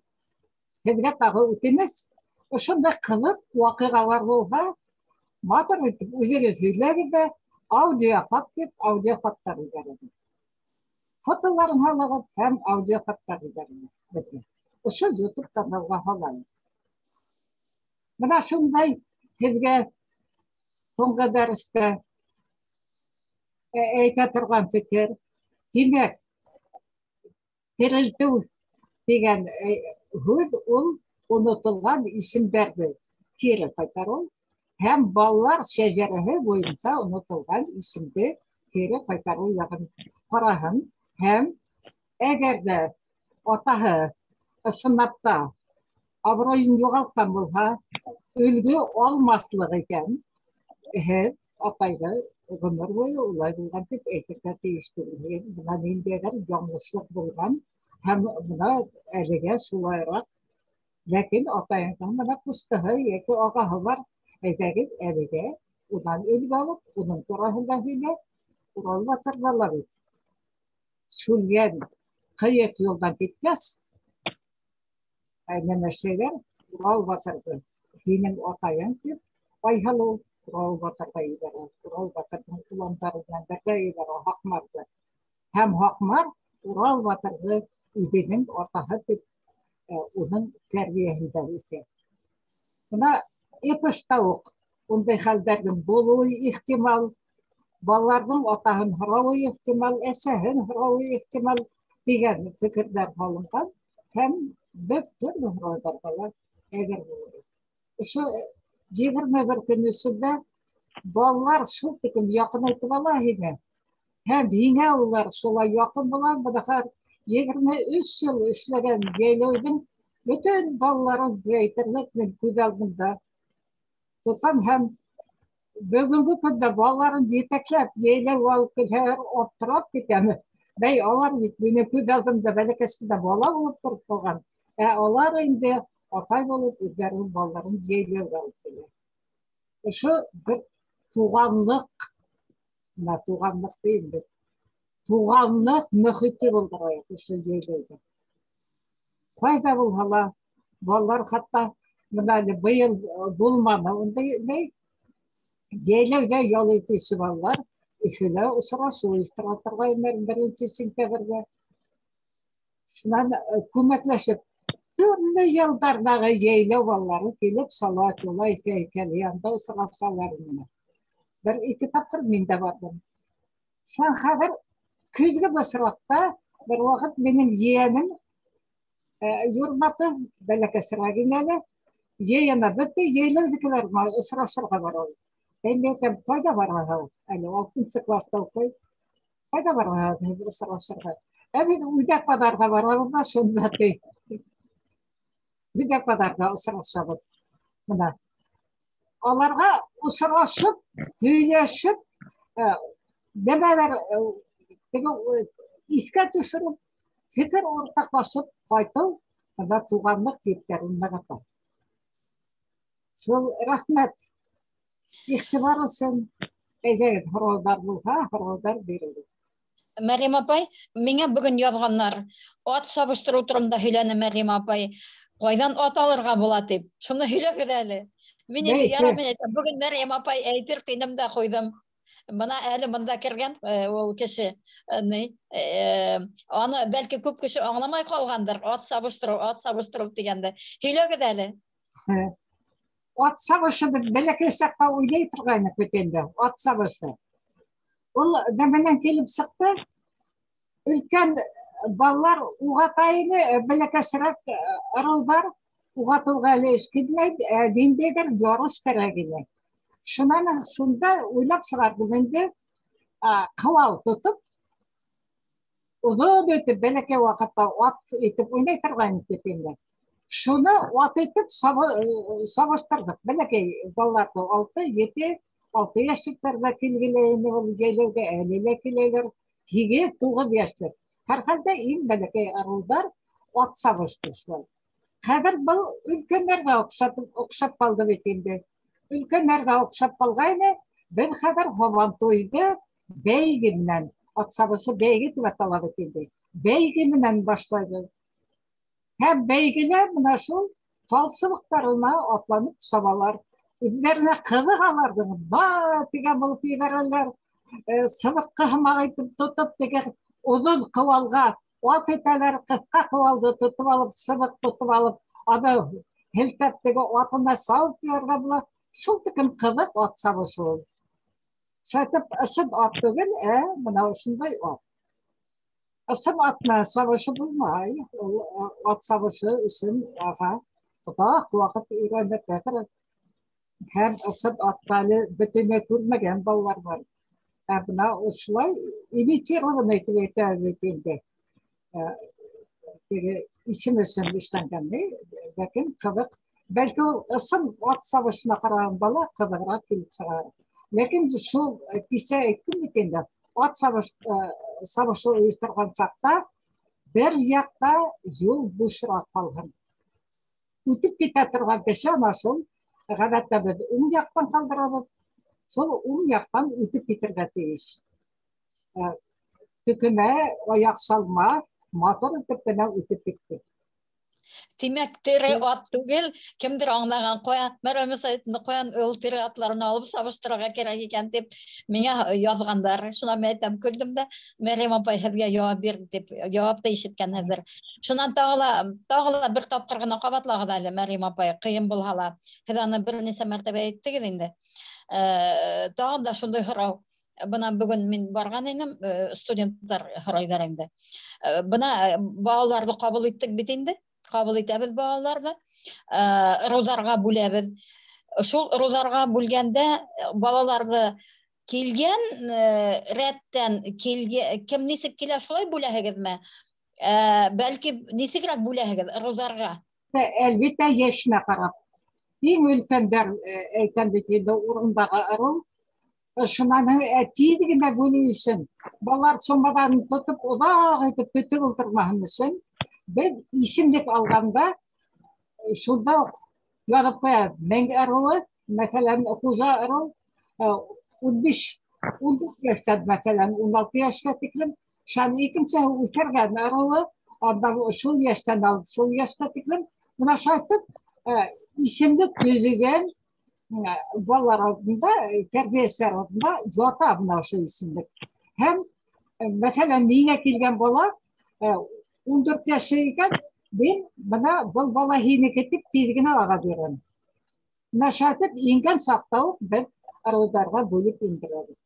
һеҙгә тағы үтенес, ошондай ҡыҙыҡ ваҡиғалар булһа, матур итеп үҙегеҙ һөйләгеҙ ҙә, аудиохат тип аудиохаттар ебәрегеҙ. Фотоларын һалығыҙ һәм аудиохаттар ебәрегеҙ. Беҙгә. Ошо YouTube каналға һалайыҡ. Бына шундай һеҙгә һуңғы дәрестә әйтә торған фекер. Тимәк, терелтеү тигән һүҙ ул онотолған исемдәрҙе кире ҡайтарыу һәм балалар шәжәрәһе буйынса онотолған исемде кире ҡайтарыу яғын ҡараһын. Һәм әгәр ҙә атаһы ысынлап та абруйын юғалтҡан булһа, өлгө алмаҫлыҡ икән, һеҙ атайҙы ғүмер буйы улай булған тип әйтергә тейеш түгелһегеҙ. Бына ниндәйҙер яңылышлыҡ булған һәм бына әлегә шулайыраҡ. Ләкин атайыңдың бына ҡустыһы йәки ағаһы бар, әйҙәгеҙ әлегә унан өлгө алып, уның тураһында һөйләп, Урал батырҙа ла бит Шүлгән ҡыйыҡ юлдан киткәс, нәмәсәләр Урал батырҙы һинең атайың тип Айһылыу Урал батырға ебәрә. Урал батырҙың уландары менән бергә ебәрә Һаҡмарҙы. Һәм Һаҡмар Урал батырҙы үҙенең атаһы тип, уның тәрбиәһендә үҫә. Бына эпоста уҡ ундай хәлдәрҙең булыуы ихтимал, балаларҙың атаһын һорауы ихтимал, әсәһен һорауы ихтимал тигән фекерҙәр һалынған һәм беҙ төрлө һорауҙарға ла әҙер булабыҙ. Ошо 21 көн эсендә балалар шул тиклем яҡынайтып ала һине. Һәм һиңә улар шулай яҡын була. Бына хәҙер 23 йыл эшләгән йәйләүҙең бөтөн балаларын әйтерлек мин күҙ алдымда тотам һәм бөгөнгө көндә балаларын етәкләп йәйләү алып килһәләр, аптырап китәм. Бәй, алар бит минең күҙ алдымда бәләкәс кенә бала булып тороп ҡалған. Ә алар инде атай булып үҙҙәренең балаларын йәйләүгә алып килә. Ошо бер туғанлыҡ, бына туғанлыҡ тием бит. Туғанлыҡ мөхите булдырайыҡ ошо йәйләүҙә. Ҡайҙа булһа ла, балалар хатта бына әле быйыл булманы ундай ни. Йәйләүҙә ял итеүсе балалар Өфөлә осрашыу ойоштора торғайнылар 1 сентябрҙә. Шунан күмәкләшеп төрлө йылдарҙағы йәйләү балалары килеп Салауат Юлаев һәйкәле янында осрашалар ине. Бер-ике тапҡыр мин дә барҙым. Шунан хәҙер көҙгө бысраҡта бер ваҡыт минең ейәнем Юрматы бәләкәсерәк ине әле. Йыйына бөттө, йәйләүҙекеләр осрашырға баралар. Мин әйтәм, ҡайҙа бараһың? Әле 6-нсы класта уҡый. Ҡайҙа бараһың осрашырға? Ә беҙ Үҙәк баҙарға барабыҙ ҙа шунда ти. Үҙәк баҙарҙа осрашабыҙ. Бына. Аларға осрашып, һөйләшеп, нәмәләр теге иҫкә төшөрөп, фекер уртаҡлашып ҡайтыу бына туғанлыҡ ептәрен нығыта. Шул, рәхмәт. Иғтибар өсөн. Әйҙәгеҙ, һорауҙар булһа, һорауҙар бирегеҙ. Мәрйәм апай, миңә бөгөн яҙғаннар, ат сабыштырыу турында һөйләне Мәрйәм апай. Ҡайҙан ат алырға була тип. Шуны һөйләгеҙ әле. Мин инде ярай, мин әйтәм, бөгөн Мәрйәм апай әйтер тинем дә ҡуйҙым. Бына әле бында кергән ул кеше, ни, аны бәлки күп кеше аңламай ҡалғандыр, ат сабыштырыу, ат сабыштырыу тигәнде. Һөйләгеҙ әле. Ат сабышы беҙ бәләкәй саҡта уйнай торғайныҡ бит инде, ат сабышы. Ул нәмәнән килеп сыҡты? Өлкән балалар уға ине, бәләкәсерәк ырыуҙар уға әле эш килмәй, ниндәйҙер ярыш кәрәк ине. Шунан шунда уйлап сығарҙым инде, ҡыуал тотоп, оҙон итеп бәләкәй ваҡытта ат итеп уйнай торғайныҡ бит инде. Шуны ат итеп сабыштырҙыҡ. Бәләкәй балаларҙы 6, 7, 6 йәшлектәр ҙә килгеләй ине ул йәйләүгә, әле лә киләләр. 8, 9 йәшлек. Һәр хәлдә иң бәләкәй ырыуҙар ат сабышты шулай. Хәҙер был өлкәндәргә оҡшап ҡалды бит инде. Өлкәндәргә оҡшап ҡалғайны, беҙ хәҙер һабантуйҙы бәйге менән, ат сабышы бәйге тип атала бит инде. Бәйге менән башлайбыҙ. Һәм бәйгелә бына шул тал сыбыҡтарына атланып сабалар. Үҙҙәренә ҡыҙыҡ аларҙың, ба тигән булып ебәрәләр. Сыбыҡҡы һымаҡ итеп тотоп теге оҙон ҡыуалға ат итәләр, ҡыҫҡа ҡыуалды тотоп алып, сыбыҡ тотоп алып, аны һелтәп теге атына салып ебәрергә була. Шул тиклем ҡыҙыҡ ат сабышы ул. Шулайтып, ысын ат түгел, ә бына ошондай ат. Ысын ат менән сабышып булмай. Ул ат сабышы өсөн уға оҙаҡ ваҡыт өйрәнергә кәрәк. Һәм ысын атты әле бөтөнләй күрмәгән балалар бар. Ә бына ошолай имитированный тип әйтәбеҙ бит инде. Теге исем өсөн эшләнгән, ләкин ҡыҙыҡ. Бәлки ул ысын ат сабышына ҡарағанда ла ҡыҙығыраҡ килеп сыға. Ләкин шул кисә әйттем бит инде, ат сабышы ойошторған саҡта бер яҡта юл бушыраҡ ҡалһын. Үтеп китә торған кеше ана шул, ғәҙәттә беҙ уң яҡтан ҡалдырабыҙ, шул уң яҡтан үтеп китергә тейеш. Төкөнә, аяҡ салма, матур итеп кенә үтеп китте. Тимәк, тере ат түгел, кемдер аңлаған, ҡаян, Мәрйәм Сәйетовна, ҡаян ул тере атларны алып сабыштырырға кәрәк икән дип миңә яҙғандар. Шунан мин әйтәм, көлдөм дә, Мәрйәм апай һеҙгә яуап бирҙе тип, яуап та ишеткәнһеҙҙер. Шунан тағы ла бер тапҡыр ғына ҡабатлағыҙ әле, Мәрйәм апай, ҡыйын булһа ла. Һеҙ аны бер нисә мәртәбә әйттегеҙ инде. Тағын да шундай һорау. Бына бөгөн мин барған инем, студенттар һорайҙар инде. Бына балаларҙы ҡабул иттек бит инде, ҡабул итәбеҙ балаларҙы, ырыуҙарға бүләбеҙ. Шул ырыуҙарға бүлгәндә балаларҙы килгән рәттән кем нисек килә шулай бүләһегеҙме? Бәлки нисегерәк бүләһегеҙ ырыуҙарға? Әлбиттә, йәшенә ҡарап. Иң өлкәндәр, әйтәм бит инде, урындағы ырыу. Шунан тиҙ генә бүлеү өсөн, балалар сумаҙанын тотоп оҙаҡ итеп көтөп ултырмаһын өсөн, беҙ исемлек алғанда шунда уҡ яҙып ҡуябыҙ. Мең ырыуы, мәҫәлән, хужа ырыу 15-14 йәштән, мәҫәлән, 16 йәшкә тиклем, шан икенсеһе үҫергән ырыуы, анда шул йәштән алып шул йәшкә тиклем. Бына шулайтып исемлек төҙөгән балалар алдында, тәрбиәселәр алдында ята бына ошо исемлек. Һәм, мәҫәлән, миңә килгән бала 14 йәше икән, мин бына был бала һинеке тип тиҙ генә аға бирәм. Бына шулайтып ингән саҡта уҡ беҙ ырыуҙарға бүлеп индерәбеҙ.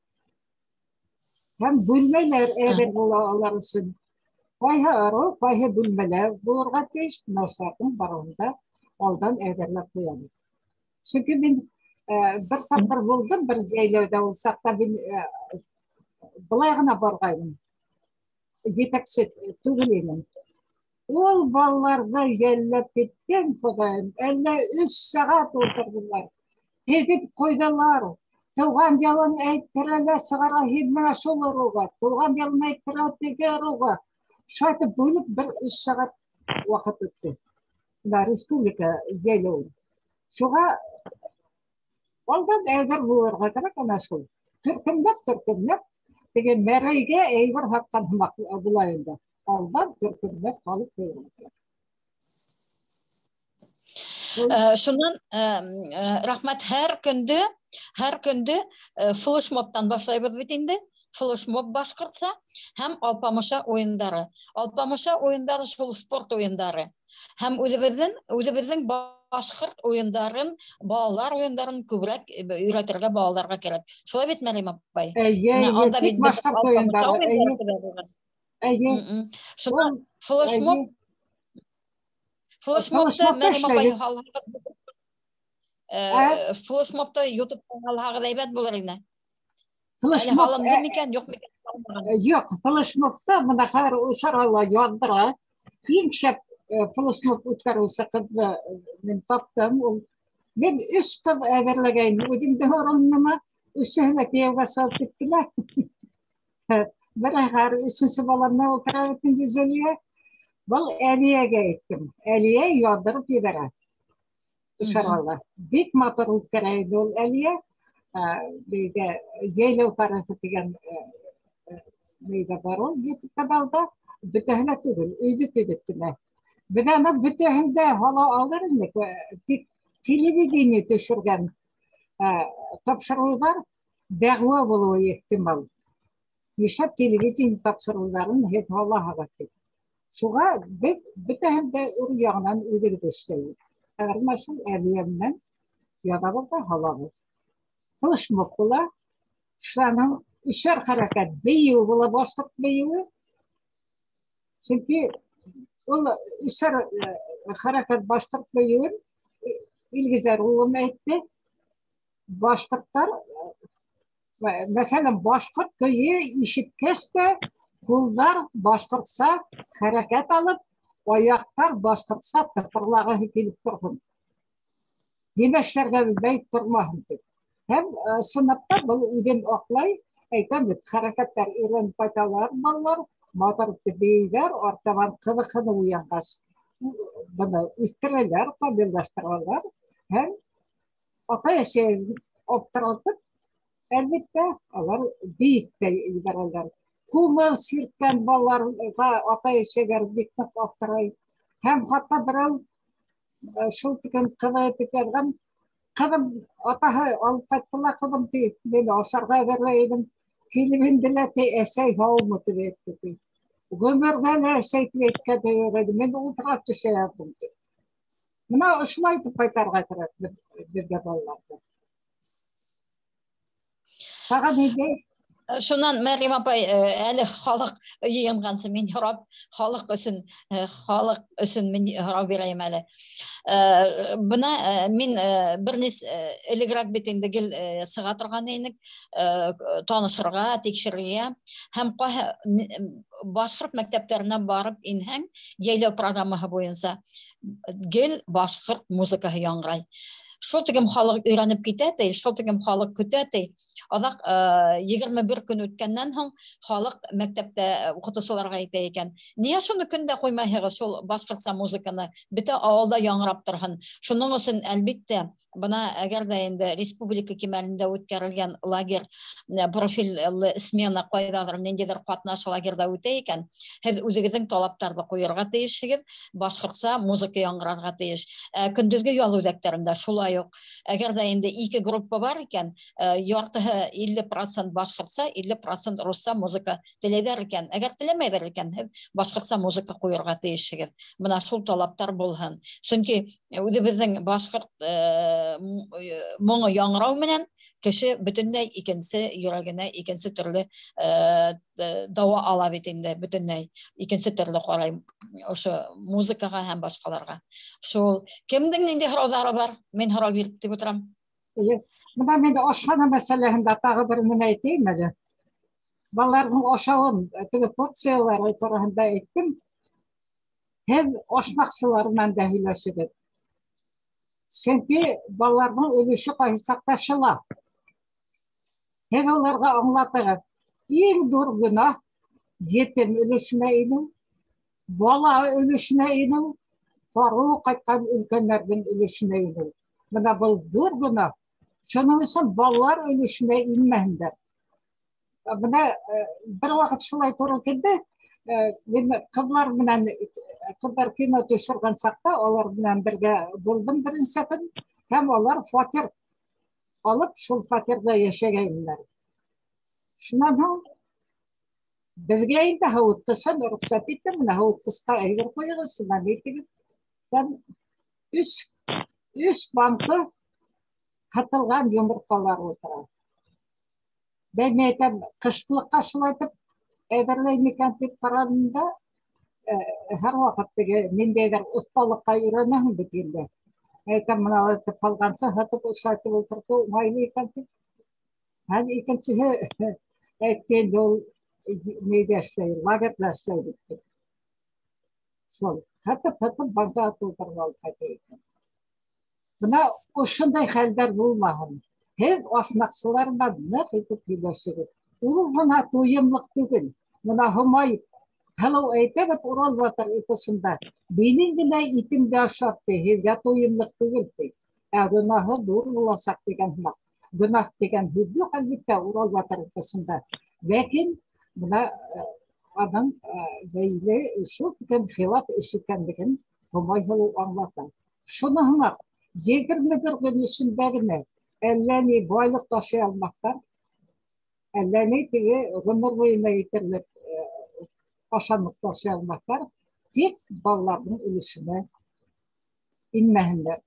Һәм бүлмәләр әҙер була алар өсөн. Ҡайһы ырыу, ҡайһы бүлмәләр булырға тейеш, бына шуларҙың барыһын да алдан әҙерләп ҡуябыҙ. Сөнки мин бер тапҡыр булдым, бер йәйләүҙә, ул саҡта мин былай ғына барғайным, етәксе түгел инем. Ул балаларҙы йәлләп киткән, Хоҙайым, әллә 3 сәғәт ултырҙылар, теҙеп ҡуйҙылар. Тыуған йылын әйттерә лә сығара һин миңә шул ырыуға, тыуған йылын әйттерә теге ырыуға. Шулайтып бүлеп бер 3 сәғәт ваҡыт үтте. Бына республика йәйләүе. Шуға алдан әҙер булырға кәрәк ана шул. Төркөмләп, төркөмләп, теге мәрәйгә әйбер һатҡан һымаҡ була инде. Алдан төркөмләп һалып ҡуйырға кәрәк. Шунан рәхмәт, һәр көндө флешмобтан башлайбыҙ бит инде. Флешмоб башҡортса һәм алпамыша уйындары. Алпамыша уйындары шул спорт уйындары. Һәм үҙебеҙҙең башҡорт уйындарын, балалар уйындарын күберәк өйрәтергә балаларға кәрәк. Шулай бит, Мәриәм апай? Эйе, Менә анда тик бит башҡорт алпамыша уйындары, уйындары эйе. күберәк булған. Эйе. Шунан Ул, флешмоб, эйе. флешмобты Флешмобта Мәриәм апай эшләйбеҙ. һалһағыҙ, Ә? флешмобты YouTube-тан һалһағыҙ әйбәт булыр ине. Әле Флешмоб, һалынды микән, юҡ микән? Юҡ, флешмобта бына хәҙер ошарала яҙҙыра. Иң шәп флешмоб үткәреүсе ҡыҙҙы мин таптым. Ул мин 3 ҡыҙ әҙерләгәйнем үҙемдең урыныма. Өсөһө лә кейәүгә сығып киттеләр. Бер хәҙер өсөнсө балам менән ултыра бит инде Зөлиә. Был Әлиәгә әйттем. Әлиә яҙҙырып ебәрә. Ошарала. Бик матур үткәрә ине ул Әлиә. Бейҙә йәйләү тарихы тигән нейҙә бар ул YouTube каналда. Бөтәһе лә түгел, өйҙө-төйҙө генә. Беҙ аны бөтәһен дә һала алыр инек. Тик телевидение төшөргән тапшырыуҙар дәғүә булыуы ихтимал. Нишләп телевидение тапшырыуҙарын һеҙ һалаһығыҙ тип. Шуға беҙ бөтәһен дә өр яғынан үҙебеҙ эшләйбеҙ. Хәҙер менә шул Әлиә менән яҙабыҙ ҙа һалабыҙ. Флешмоб була. Шуның өсәр хәрәкәт бейеү була, башҡорт бейеүе. Сөнки ул өсәр хәрәкәт башҡорт бейеүен Илгизәр улым әйтте. Башҡорттар, мәҫәлән, башҡорт көйө ишеткәс тә ҡулдар башҡортса хәрәкәт алып, аяҡтар башҡортса тыпырлағыһы килеп торһон. Димәшләргә белмәй тормаһын тип. Һәм сынлап та был үҙен аҡлай, әйтәм бит, хәрәкәттәр өйрәнеп ҡайталар балалар, матур итеп бейейҙәр, артабан ҡыҙыҡһыныу уянғас, быны үҫтерәләр, ҡабиллаштыралар һәм атай-әсәйен аптыратып, әлбиттә, алар бейеп тә ебәрәләр. Ҡумыҙ сирткән балаларға атай-әсәйҙәр бик ныҡ аптырай. Һәм хатта берәү шул тиклем ҡыҙы итеп яҙған, ҡыҙым, атаһы алып ҡайтты ла ҡыҙым, ти, мин ашарға әҙерләй инем. Килеп инде лә, ти, әсәй һаумы тип әйтте, ти. Ғүмерҙә лә әсәй тип әйткән дә юҡ ине, мин ултырап төшә яҙҙым, ти. Бына ошолай итеп ҡайтарырға кәрәк беҙгә балаларҙы. Тағы ниндәй? Шунан, Мәриәм апай, әле халыҡ йыйынғансы мин һорап, халыҡ өсөн мин һорау бирәйем әле. Бына мин бер нис элегерәк бит инде гел сыға торған инек, танышырға, тикшерергә. Һәм башҡорт мәктәптәренә барып инһәң, йәйләү программаһы буйынса гел башҡорт музыкаһы яңғырай. Шул тигем халыҡ өйрәнеп китә ти, шул тигем халыҡ көтә ти. Аҙаҡ 21 көн үткәннән һуң халыҡ мәктәптә уҡытыусыларға әйтә икән: "Ниңә шуны көндә ҡуймайһығыҙ, шул башҡортса музыканы, бөтә ауылда яңғырап торһон?" Шуның өсөн, әлбиттә, бына әгәр ҙә инде республика кимәлендә үткәрелгән лагерь профилле смена ҡайҙалыр ниндәйҙер ҡатнаш лагерҙа үтә икән, һеҙ үҙегеҙҙең талаптарҙы ҡуйырға тейешһегеҙ, башҡортса музыка яңғырарға тейеш. Көндөҙгө ял үҙәктәрендә шулай уҡ. Әгәр ҙә инде ике группа бар икән, яртыһы 50% башҡортса, 50% русса музыка теләйҙәр икән, әгәр теләмәйҙәр икән, һеҙ башҡортса музыка ҡуйырға тейешһегеҙ. Бына шул талаптар булһын. Сөнки үҙебеҙҙең башҡорт моңо яңғырау менән кеше бөтөнләй икенсе йөрәгенә икенсе төрлө дауа ала бит инде, бөтөнләй икенсе төрлө ҡарай ошо музыкаға һәм башҡаларға. Шул кемдең ниндәй һорауҙары бар? Мин һорау биреп тип ултырам. Бына мин ашхана мәсьәләһендә тағы бер нәмә әйтәйем әле. Балаларҙың ашауын, теге порциялары тураһында әйттем. Һеҙ ашнаҡсылар менән дә һөйләшегеҙ. Сөнки балаларҙың өлөшө ҡайһы саҡта шыла. Һеҙ уларға аңлатығыҙ: иң ҙур гонаһ етем өлөшөнә инеү, бала өлөшөнә инеү, ҡарыу ҡайтҡан өлкәндәрҙең өлөшөнә инеү. Бына был ҙур гонаһ. Шуның өсөн балалар өлөшөнә инмәһендәр. Бына бер ваҡыт шулай тура килде. Мин ҡыҙҙар менән, ҡыҙҙар кино төшөргән саҡта улар менән бергә булдым беренсе көн, һәм улар фатир алып шул фатирҙа йәшәгәйнеләр. Шунан һуң беҙгә инде һыуытҡысын рөхсәт итте, бына һыуытҡысҡа әйбер ҡуйығыҙ, шунан әйтегеҙ. Һәм өс банка һытылған йомортҡалар ултыра. Бәй, мин әйтәм, ҡышлыҡҡа шулайтып әҙерләй микән тип ҡараным да, һәр ваҡыт теге ниндәйҙер оҫталыҡҡа өйрәнәһең бит инде. Әйтәм, бына һытып ҡалғансы һытып ошайтып ултыртыу уңайлы икән тип. Һәм икенсеһе әйтте инде, ул ниҙә эшләй, лагерҙа эшләй бит. Шул һытып банка тултырып алып ҡайта икән. Бына ошондай хәлдәр булмаһын. Һеҙ ашнаҡсылар менән ныҡ итеп һөйләшегеҙ. Ул ғына туйымлыҡ түгел. Бына Һомай һылыу әйтә бит Урал батыр эпосында: "Минең генә итемде ашап ти, һеҙгә туйымлыҡ түгел ти. Ә гонаһы ҙур буласаҡ" тигән һымаҡ. Гонаһ тигән һүҙ юҡ әлбиттә Урал батыр эпосында. Ләкин бына аның бәйле шул тигән хилаф эш икәнлеген Һомай һылыу аңлата. Шуны һымаҡ 21 көн эсендә генә әллә ни байлыҡ ташый алмаҫтар, әллә ни теге ғүмер буйына етерлек ашамлыҡ ташый алмаҫтар, тик балаларҙың өлөшөнә инмәһендәр.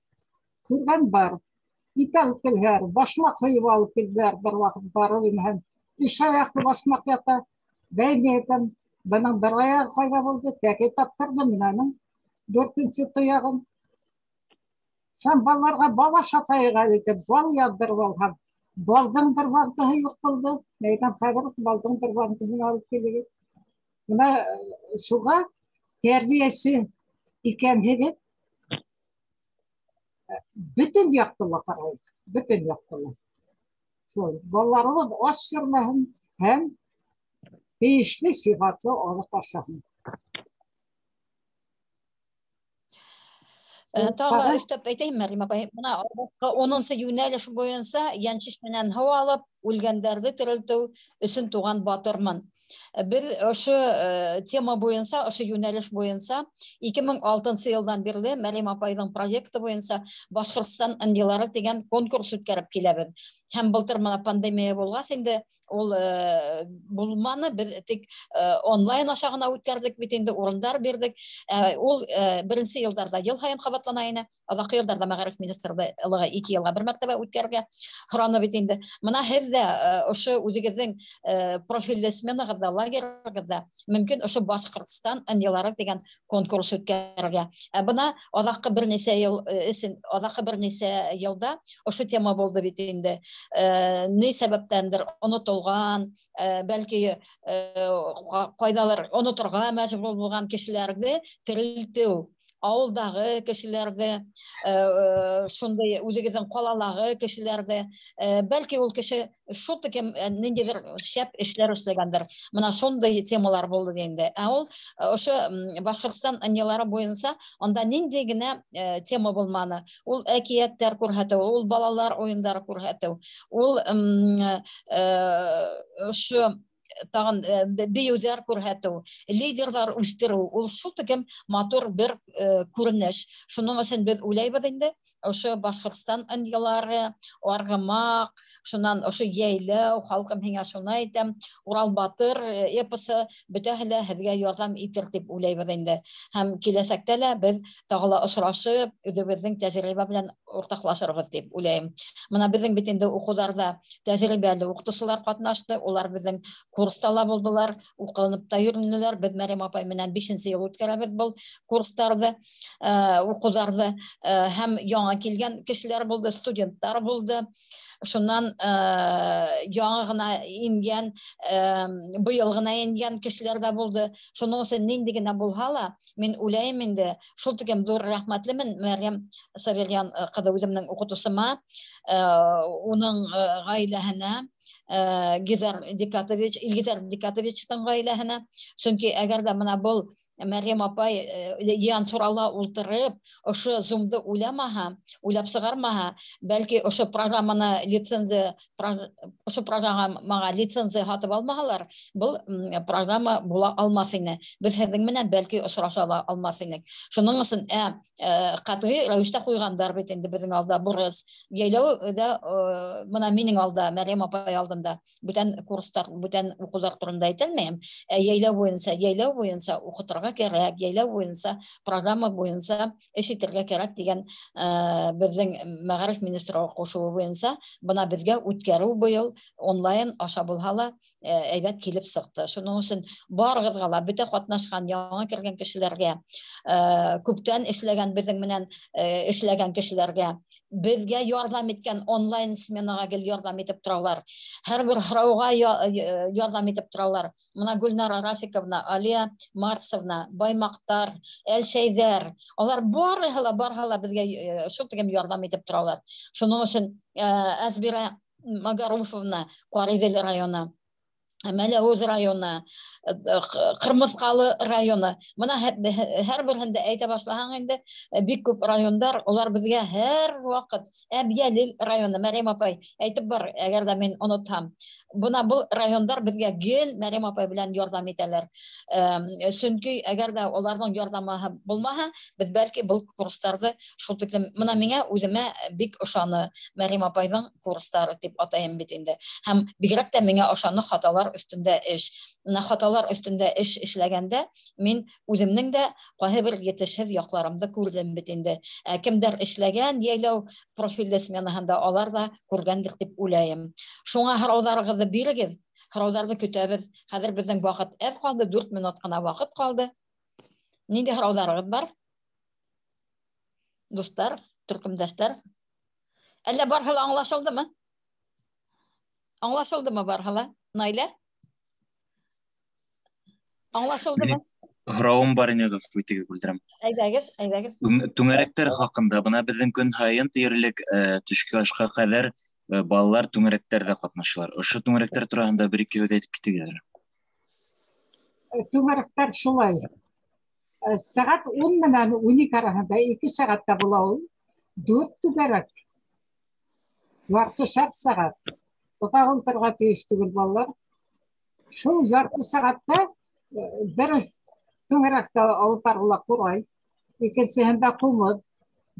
Күргән бар, ит алып килһәләр, башмаҡ һыйып алып килделәр, бер ваҡыт барып инһәм, өс аяҡлы башмаҡ ята. Бәй, мин әйтәм, бының бер аяғы ҡайҙа булды? Тәки таптырҙым мин аның дүртенсе тояғын. Һәм балаларға бал ашатайыҡ әле тип, бал яҙҙырып алһам, балдың бер банкаһы юҡ булды. Мин әйтәм, хәҙер балдың бер банкаһын алып килегеҙ. Бына шуға тәрбиәсе икәнһегеҙ, бөтөн яҡты ла ҡарайыҡ, бөтөн яҡты ла. Шул балаларыбыҙ ас йөрөмәһен һәм тейешле сифатлы аҙыҡ ашаһын. Тағы өҫтәп әйтәйем, Мәриәм апай, бына 10-нсы йүнәлеш буйынса йәншишмәнән һыу алып, үлгәндәрҙе терелтеү өсөн туған батырмын. Беҙ ошо тема буйынса, ошо йүнәлеш буйынса 2006 йылдан бирле Мәриәм апайҙың проекты буйынса Башҡортостан ынйылары тигән конкурс үткәреп киләбеҙ. Һәм былтыр бына пандемия булғас инде ул булманы, беҙ тик онлайн аша ғына үткәрҙек бит инде, урындар бирҙек. Ул беренсе йылдарҙа йыл һайын ҡабатлана ине, аҙаҡҡы йылдарҙа мәғариф министрлығы 2 йылға бер мәртәбә үткәрергә һораны бит инде. Бына һеҙ ҙә ошо үҙегеҙҙең профилле сменағыҙҙа, лагерығыҙҙа мөмкин ошо Башҡортостан ынйылары тигән конкурс үткәрергә. Бына аҙаҡҡы бер нисә йыл өсөн, аҙаҡҡы бер нисә йылда ошо тема булды бит инде. Ни сәбәптәндер онотолған, бәлки ҡайҙалыр оноторға мәжбүр булған кешеләрҙе терелтеү. Ауылдағы кешеләрҙе, шундай үҙегеҙҙең ҡалалағы кешеләрҙе, бәлки ул кеше шул тиклем ниндәйҙер шәп эшләр эшләгәндер. Мына шундай темалар булды инде. Ә ул ошо Башҡортостан ынйылары буйынса анда ниндәй генә тема булманы. Ул әкиәттәр күрһәтеү, ул балалар уйындары күрһәтеү, ул ошо тағын бейеүҙәр күрһәтеү, лидерҙар үҫтереү, ул шул тиклем матур бер күренеш. Шуның өсөн беҙ уйлайбыҙ инде, ошо Башҡортостан ынйылары, Арғымаҡ, шунан ошо Йәйләү, халҡым һиңә шуны әйтәм, Урал батыр эпосы бөтәһе лә һеҙгә ярҙам итер тип уйлайбыҙ инде. Һәм киләсәктә лә беҙ тағы ла осрашып, үҙебеҙҙең тәжрибә белән уртаҡлашырбыҙ тип уйлайым. Мына беҙҙең бит инде уҡыуҙарҙа тәжрибәле уҡытыусылар ҡатнашты, улар беҙҙең курста ла булдылар, уҡынып та йөрөнөләр. Беҙ Мәрйәм апай менән 5-нсе йыл үткәрәбеҙ был курстарҙы, уҡыуҙарҙы, һәм яңы килгән кешеләр булды, студенттар булды. Шунан яңы ғына ингән, быйыл ғына ингән кешеләр ҙә булды. Шуның өсөн ниндәй генә булһа ла, мин уйлайым инде, шул тиклем ҙур рәхмәтлемен Мәрйәм Сабирйән ҡыҙы үҙемдең уҡытыусыма, уның ғаиләһенә, Гизар Дикатович, Илгизар Дикатовичтың ғаиләһенә. Сөнки әгәр ҙә мына был Мәрйәм апай Янсурала ултырып, ошо Zoom-ды уйламаһа, уйлап сығармаһа, бәлки ошо программаны лицензия, ошо программаға лицензия һатып алмаһалар, был программа була алмаҫ ине. Беҙ һеҙҙең менән бәлки осраша ла алмаҫ инек. Шуның өсөн ҡәтғи рәүештә ҡуйғандар бит инде беҙҙең алда бурыс. Йәйләүҙә, мына минең алда, Мәрйәм апай алдында бүтән курстар, бүтән уҡыуҙар турында әйтәлмәйем. Йәйләү буйынса, йәйләү буйынса уҡытырға кәрәк, йәйләү буйынса, программа буйынса эш итергә кәрәк тигән беҙҙең мәғариф министры ҡушыуы буйынса бына беҙгә үткәреү быйыл онлайн аша булһа ла әйбәт килеп сыҡты. Шуның өсөн барығыҙға ла, бөтә ҡатнашҡан, яңы кергән кешеләргә, күптән эшләгән, беҙҙең менән эшләгән кешеләргә, беҙгә ярҙам иткән онлайн сменаға гел ярҙам итеп торалар. Һәр бер һорауға ярҙам итеп торалар. Мына Гөлнара Рафиковна, Алия Марсовна, Баймаҡтар, Әлшәйҙәр, алар барыһы ла беҙгә шул тиклем ярҙам итеп торалар. Шуның өсөн Әзбирә Магаруфовна, Ҡариҙел районы, Мәләүез районы, Ҡырмыҫҡалы районы. Мына һәр береһендә әйтә башлаһаң инде, бик күп райондар, улар беҙгә һәр ваҡыт Әбйәлил районы, Мәрйәм апай әйтеп бар, әгәр ҙә мин онотһам. Бына был райондар беҙгә гел Мәрйәм апай белән ярҙам итәләр. Сөнки әгәр ҙә уларҙың ярҙамы булмаһа, беҙ бәлки был курстарҙы шул тиклем, мына миңә үҙемә бик ошаны Мәрйәм апайҙың курстары тип атайым бит инде. Һәм бигерәк тә миңә ошаны хаталар өҫтөндә эш. Мына хаталар өҫтөндә эш эшләгәндә мин үҙемдең дә ҡайһы бер етешһеҙ яҡларымды күрҙем бит инде. Кемдәр эшләгән йәйләү профилле сменаһында, алар ҙа күргәндер тип уйлайым. Шуңа һорауҙарығыҙҙы бирегеҙ, һорауҙарҙы көтәбеҙ. Хәҙер беҙҙең ваҡыт әҙ ҡалды, 4 минут ҡына ваҡыт ҡалды. Ниндәй һорауҙарығыҙ бар? Дуҫтар, төркөмдәштәр. Әллә барыһы ла аңлашылдымы? Аңлашылдымы барыһы ла? Наилә? Аңлашылдымы? Һорауым бар ине, ғәфү итегеҙ, бүлдерәм. Әйҙәгеҙ, әйҙәгеҙ. Түңәрәктәр хаҡында, бына беҙҙең көн һайын тиерлек төшкө ашҡа ҡәҙәр балалар түңәрәктәрҙә ҡатнашалар. Ошо түңәрәктәр тураһында бер-ике һүҙ әйтеп китегеҙ әле. Түңәрәктәр шулай. Сәғәт 10 менән 12 араһында 2 сәғәттә була ул. 4 түңәрәк. Яртышар сәғәт. Оҙаҡ ултырырға тейеш түгел балалар. Шул ярты сәғәттә бер түңәрәктә алып барыла ҡурай, икенсеһендә ҡумыҙ,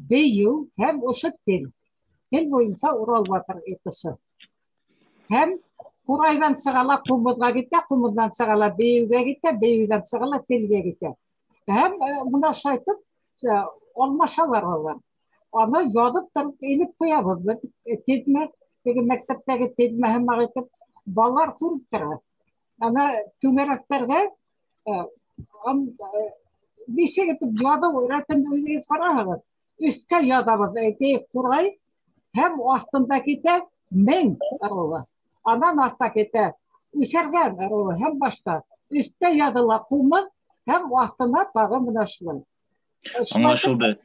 бейеү һәм ошо тел. Тел буйынса Урал батыр эпосы. Һәм ҡурайҙан сыға ла ҡумыҙға китә, ҡумыҙҙан сыға ла бейеүгә китә, бейеүҙән сыға ла телгә китә. Һәм бына шайтып алмашалар алар. Аны яҙып тороп элеп ҡуябыҙ беҙ. Теҙмә, теге мәктәптәге теҙмә һымаҡ итеп балалар күреп тора. Ана түңәрәктәргә нисек итеп яҙыу рәтен үҙегеҙ ҡараһығыҙ. Өҫкә яҙабыҙ, әйтәйек, ҡурай, һәм аҫтында китә мең ырыуы. Анан аҫта китә үҫәргән ырыуы һәм башҡа. Өҫтә яҙыла ҡумыҙ һәм аҫтына тағы мына шулай. Аңлашылды.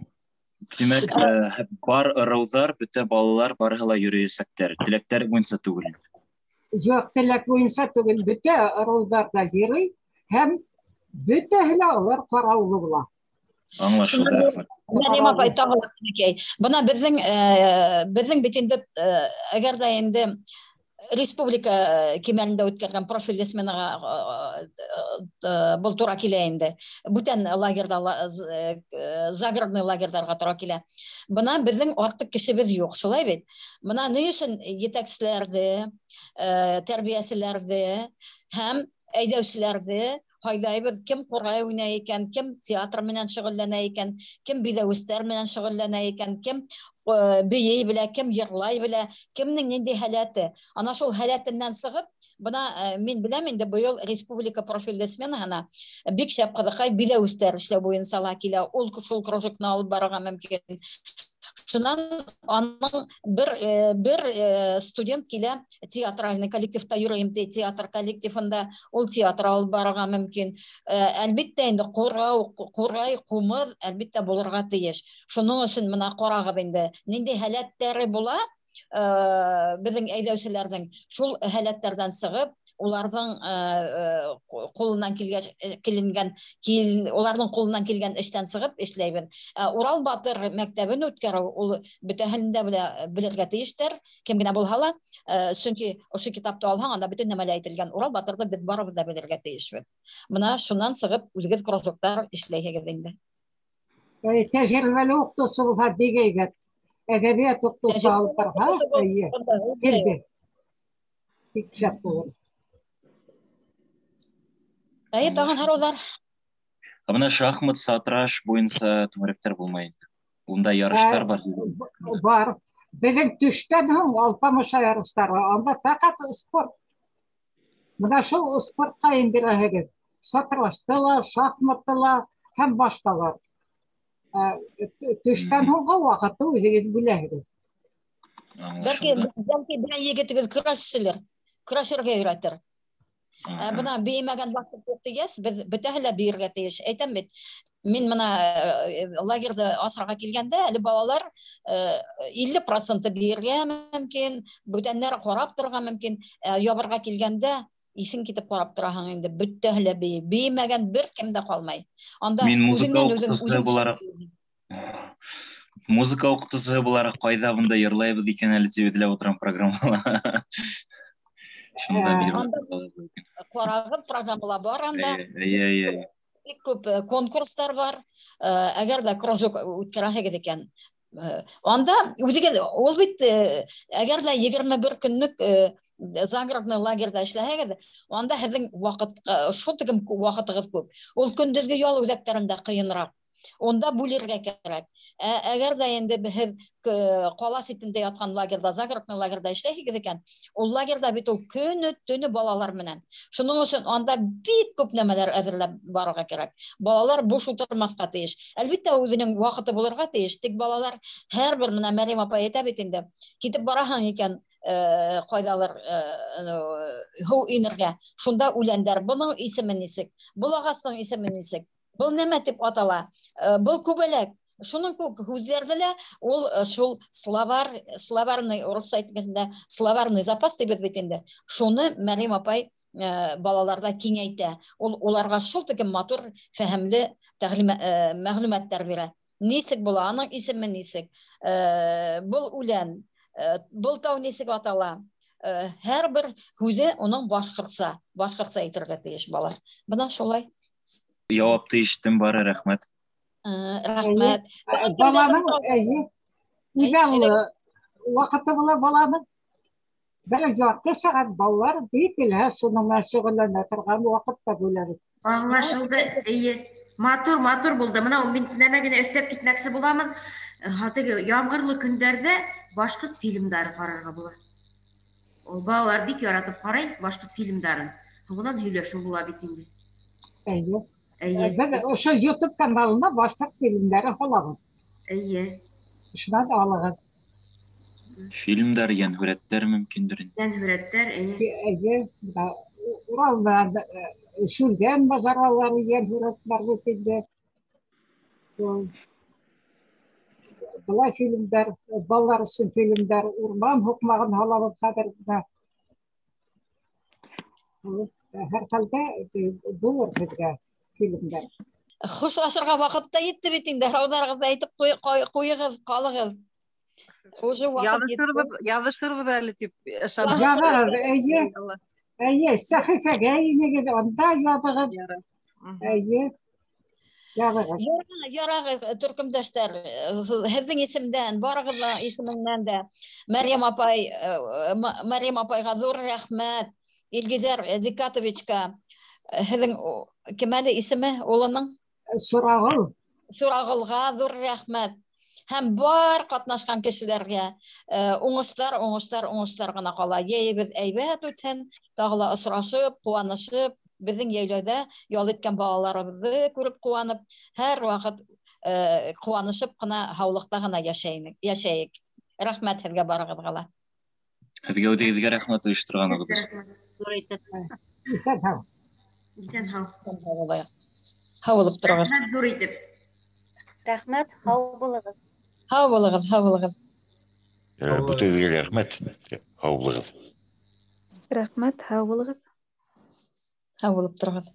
Тимәк, бар ырыуҙар, бөтә балалар барыһы ла йөрөйәсәктәр. Теләктәре буйынса түгел. Юҡ, теләк буйынса түгел, бөтә ырыуҙар ҙа йөрөй һәм бөтәһе лә улар ҡараулы була. Аңлашылды, рәхмәт. Мәрйәм апай, тағы ла бәләкәй. Бына беҙҙең бит инде, әгәр ҙә инде республика кимәлендә үткәргән профильле сменаға был тура килә инде. Бүтән лагерҙа, загородный лагерҙарға тура килә. Бына беҙҙең артыҡ кешебеҙ юҡ, шулай бит? Бына ни өсөн етәкселәрҙе, тәрбиәселәрҙе һәм әйҙәүселәрҙе һайлайбыҙ, кем ҡурай уйнай икән, кем театр менән шөғөлләнә икән, кем биҙәүестәр менән шөғөлләнә икән, кем бейей белә, кем йырлай белә, кемдең ниндәй һәләте. Ана шул һәләтеннән сығып, бына мин беләм инде быйыл республика профильле сменаһына бик шәп ҡыҙыҡай биҙәүестәр эшләү буйынса ла килә, ул шул кружокны алып барырға мөмкин. Шунан аның бер студент килә, театральный коллективта йөрөйөм ти, театр коллективында ул театр алып барырға мөмкин. Әлбиттә инде ҡурай, ҡумыҙ әлбиттә булырға тейеш. Шуның өсөн бына ҡарағыҙ инде, ниндәй һәләттәре була беҙҙең әйҙәүселәрҙең, шул һәләттәрҙән сығып, уларҙың ҡулынан килгән киленгән, кил, уларҙың ҡулынан килгән эштән сығып эшләйбеҙ. Урал Батыр мәктәбен үткәреү ул бөтәһен дә белергә тейештер, кем генә булһа ла, сөнки ошо китапты алһаң, анда бөтөн нәмә лә әйтелгән. Урал Батырҙы беҙ барыбыҙ да белергә тейешбеҙ. Бына шунан сығып үҙегеҙ кружоктар эшләйһегеҙ инде. Тәжрибәле уҡытыусы булһа бик һәйбәт. Әҙәбиәт уҡытыусы алып барһа, эйе, килде. Бик шәп булыр. Әйе, тағын һорауҙар. Ә бына шахмат, сатраш буйынса түңәрәктәр булмай инде. Унда ярыштар бар. Бар. Беҙҙең төштән һуң алпамыша ярыштары. Анда фәҡәт спорт. Бына шул спортҡа индерәһегеҙ. Сатрашты ла, шахматты ла һәм башҡалар. Төштән һуңғы ваҡытты үҙегеҙ бүләһегеҙ. Бәлки, бәлки бер егетегеҙ көрәшселер, көрәшергә өйрәтер. Бына бейемәгән башҡорт юҡ тигәс, беҙ бөтәһе лә бейергә тейеш. Әйтәм бит, мин бына лагерҙы асырға килгәндә әле балалар илле проценты бейергә мөмкин, бүтәннәр ҡарап торорға мөмкин. Ябырға килгәндә исең китеп ҡарап тораһың инде, бөтәһе лә бейей. Бейемәгән бер кем дә ҡалмай. Анда Мин музыка үҙеңдән үҙең уҡытыусыһы үҙең булараҡ Музыка уҡытыусыһы булараҡ ҡайҙа бында йырлайбыҙ икән әле тип эҙләп ултырам программала. Шунда бер Анда ваҡытта ла икән. ҡарағыҙ, программала бар анда. Эйе, эйе, эйе, эйе. Бик күп конкурстар бар. Әгәр ҙә кружок үткәрәһегеҙ икән, анда үҙегеҙ, ул бит әгәр ҙә 21 көнлөк загородный лагерҙа эшләһәгеҙ, анда һеҙҙең ваҡыт, шул тиклем ваҡытығыҙ күп. Ул көндөҙгө ял үҙәктәрендә ҡыйыныраҡ. Унда бүлергә кәрәк. Әгәр ҙә инде һеҙ ҡала ситендә ятҡан лагерҙа, загородный лагерҙа эшләйһегеҙ икән, ул лагерҙа бит ул көнө төнө балалар менән. Шуның өсөн анда бик күп нәмәләр әҙерләп барырға кәрәк. Балалар буш ултырмаҫҡа тейеш. Әлбиттә, үҙенең ваҡыты булырға тейеш. Тик балалар һәр бер, менә Мәрйәм апай әйтә бит инде, китеп бараһың икән, ҡайҙалыр һыу инергә, шунда үләндәр, бының исеме нисек, был ағастың исеме нисек, был нәмә тип атала, был күбәләк. Шуның күк һүҙҙәрҙе лә ул шул словарный, урыҫса әйткәндә, словарный запас тибеҙ бит инде. Шуны Мәрйәм апай балаларҙа киңәйтә. Ул уларға шул тиклем матур, фәһемле мәғлүмәттәр бирә. Нисек була, аның исеме нисек, был үлән, был тау нисек атала. Һәр бер һүҙе уның башҡортса әйтергә тейеш бала. Бына шулай. Яуапты ишеттем бары, рәхмәт. Рәхмәт. Эйе, баланың, эйе, үҙаллы ваҡыты була баланың. Бер ярты сәғәт балалар бик теләһә шуның менән шөғөлләнә торған ваҡыт та бүләбеҙ. Аңлашылды, эйе. Матур, матур булды. Бына мин нәмә генә өҫтәп китмәксе буламын. Теге ямғырлы көндәрҙә башҡорт фильмдары ҡарарға була. Ул балалар бик яратып ҡарай башҡорт фильмдарын. Һуңынан һөйләшеү була бит инде. Эйе. Эйе. Беҙ ошо YouTube каналына башҡорт фильмдары һалабыҙ. Эйе. Шунан алығыҙ. Фильмдар, йәнһүрәттәр мөмкиндер инде. Йәнһүрәттәр, эйе. Эйе. Бына Урал менән Шүлгән мажаралары йәнһүрәт бар бит инде. Былай фильмдар, балалар өсөн фильмдар, урман һуҡмағын һалабыҙ хәҙер бына. Һәр хәлдә булыр һеҙгә фильмдар. Хушлашырға ваҡыт та етте бит инде. Һорауҙарығыҙҙы әйтеп ҡуйығыҙ, ҡалығыҙ. Уже ваҡыт етте. Яҙышырбыҙ әле тип ышанам. Яҙығыҙ, эйе. Эйе, сәхифәгә инегеҙ, унда яҙығыҙ. Эйе. Яҙығыҙ. Ярағыҙ, төркөмдәштәр, һеҙҙең исемдән, барығыҙҙың исеменән дә Мәрйәм апай, Мәрйәм апайға ҙур рәхмәт. Илгизәр Зикатовичка, һеҙҙең кем әле исеме улының? Сурағыл. Сурағылға ҙур рәхмәт. Һәм бар ҡатнашҡан кешеләргә уңыштар, уңыштар, уңыштар ғына ҡала. Йәйебеҙ әйбәт үтһен, тағы ла осрашып, ҡыуанышып, беҙҙең йәйләүҙә ял иткән балаларыбыҙҙы күреп ҡыуанып, һәр ваҡыт ҡыуанышып ҡына, һаулыҡта ғына йәшәйек. Рәхмәт һеҙгә барығыҙға ла. Һеҙгә үҙегеҙгә рәхмәт ойошторғанығыҙ өсөн. Ҙур итеп. Иҫән һау. Иҫән һау. Һау булып тороғоҙ. Рәхмәт ҙур итеп. Рәхмәт, һау булығыҙ. Һау булығыҙ, һау булығыҙ. Бөтәгеҙгә лә рәхмәт, һау булығыҙ. Рәхмәт, һау булығыҙ. Һау булып тороғоҙ.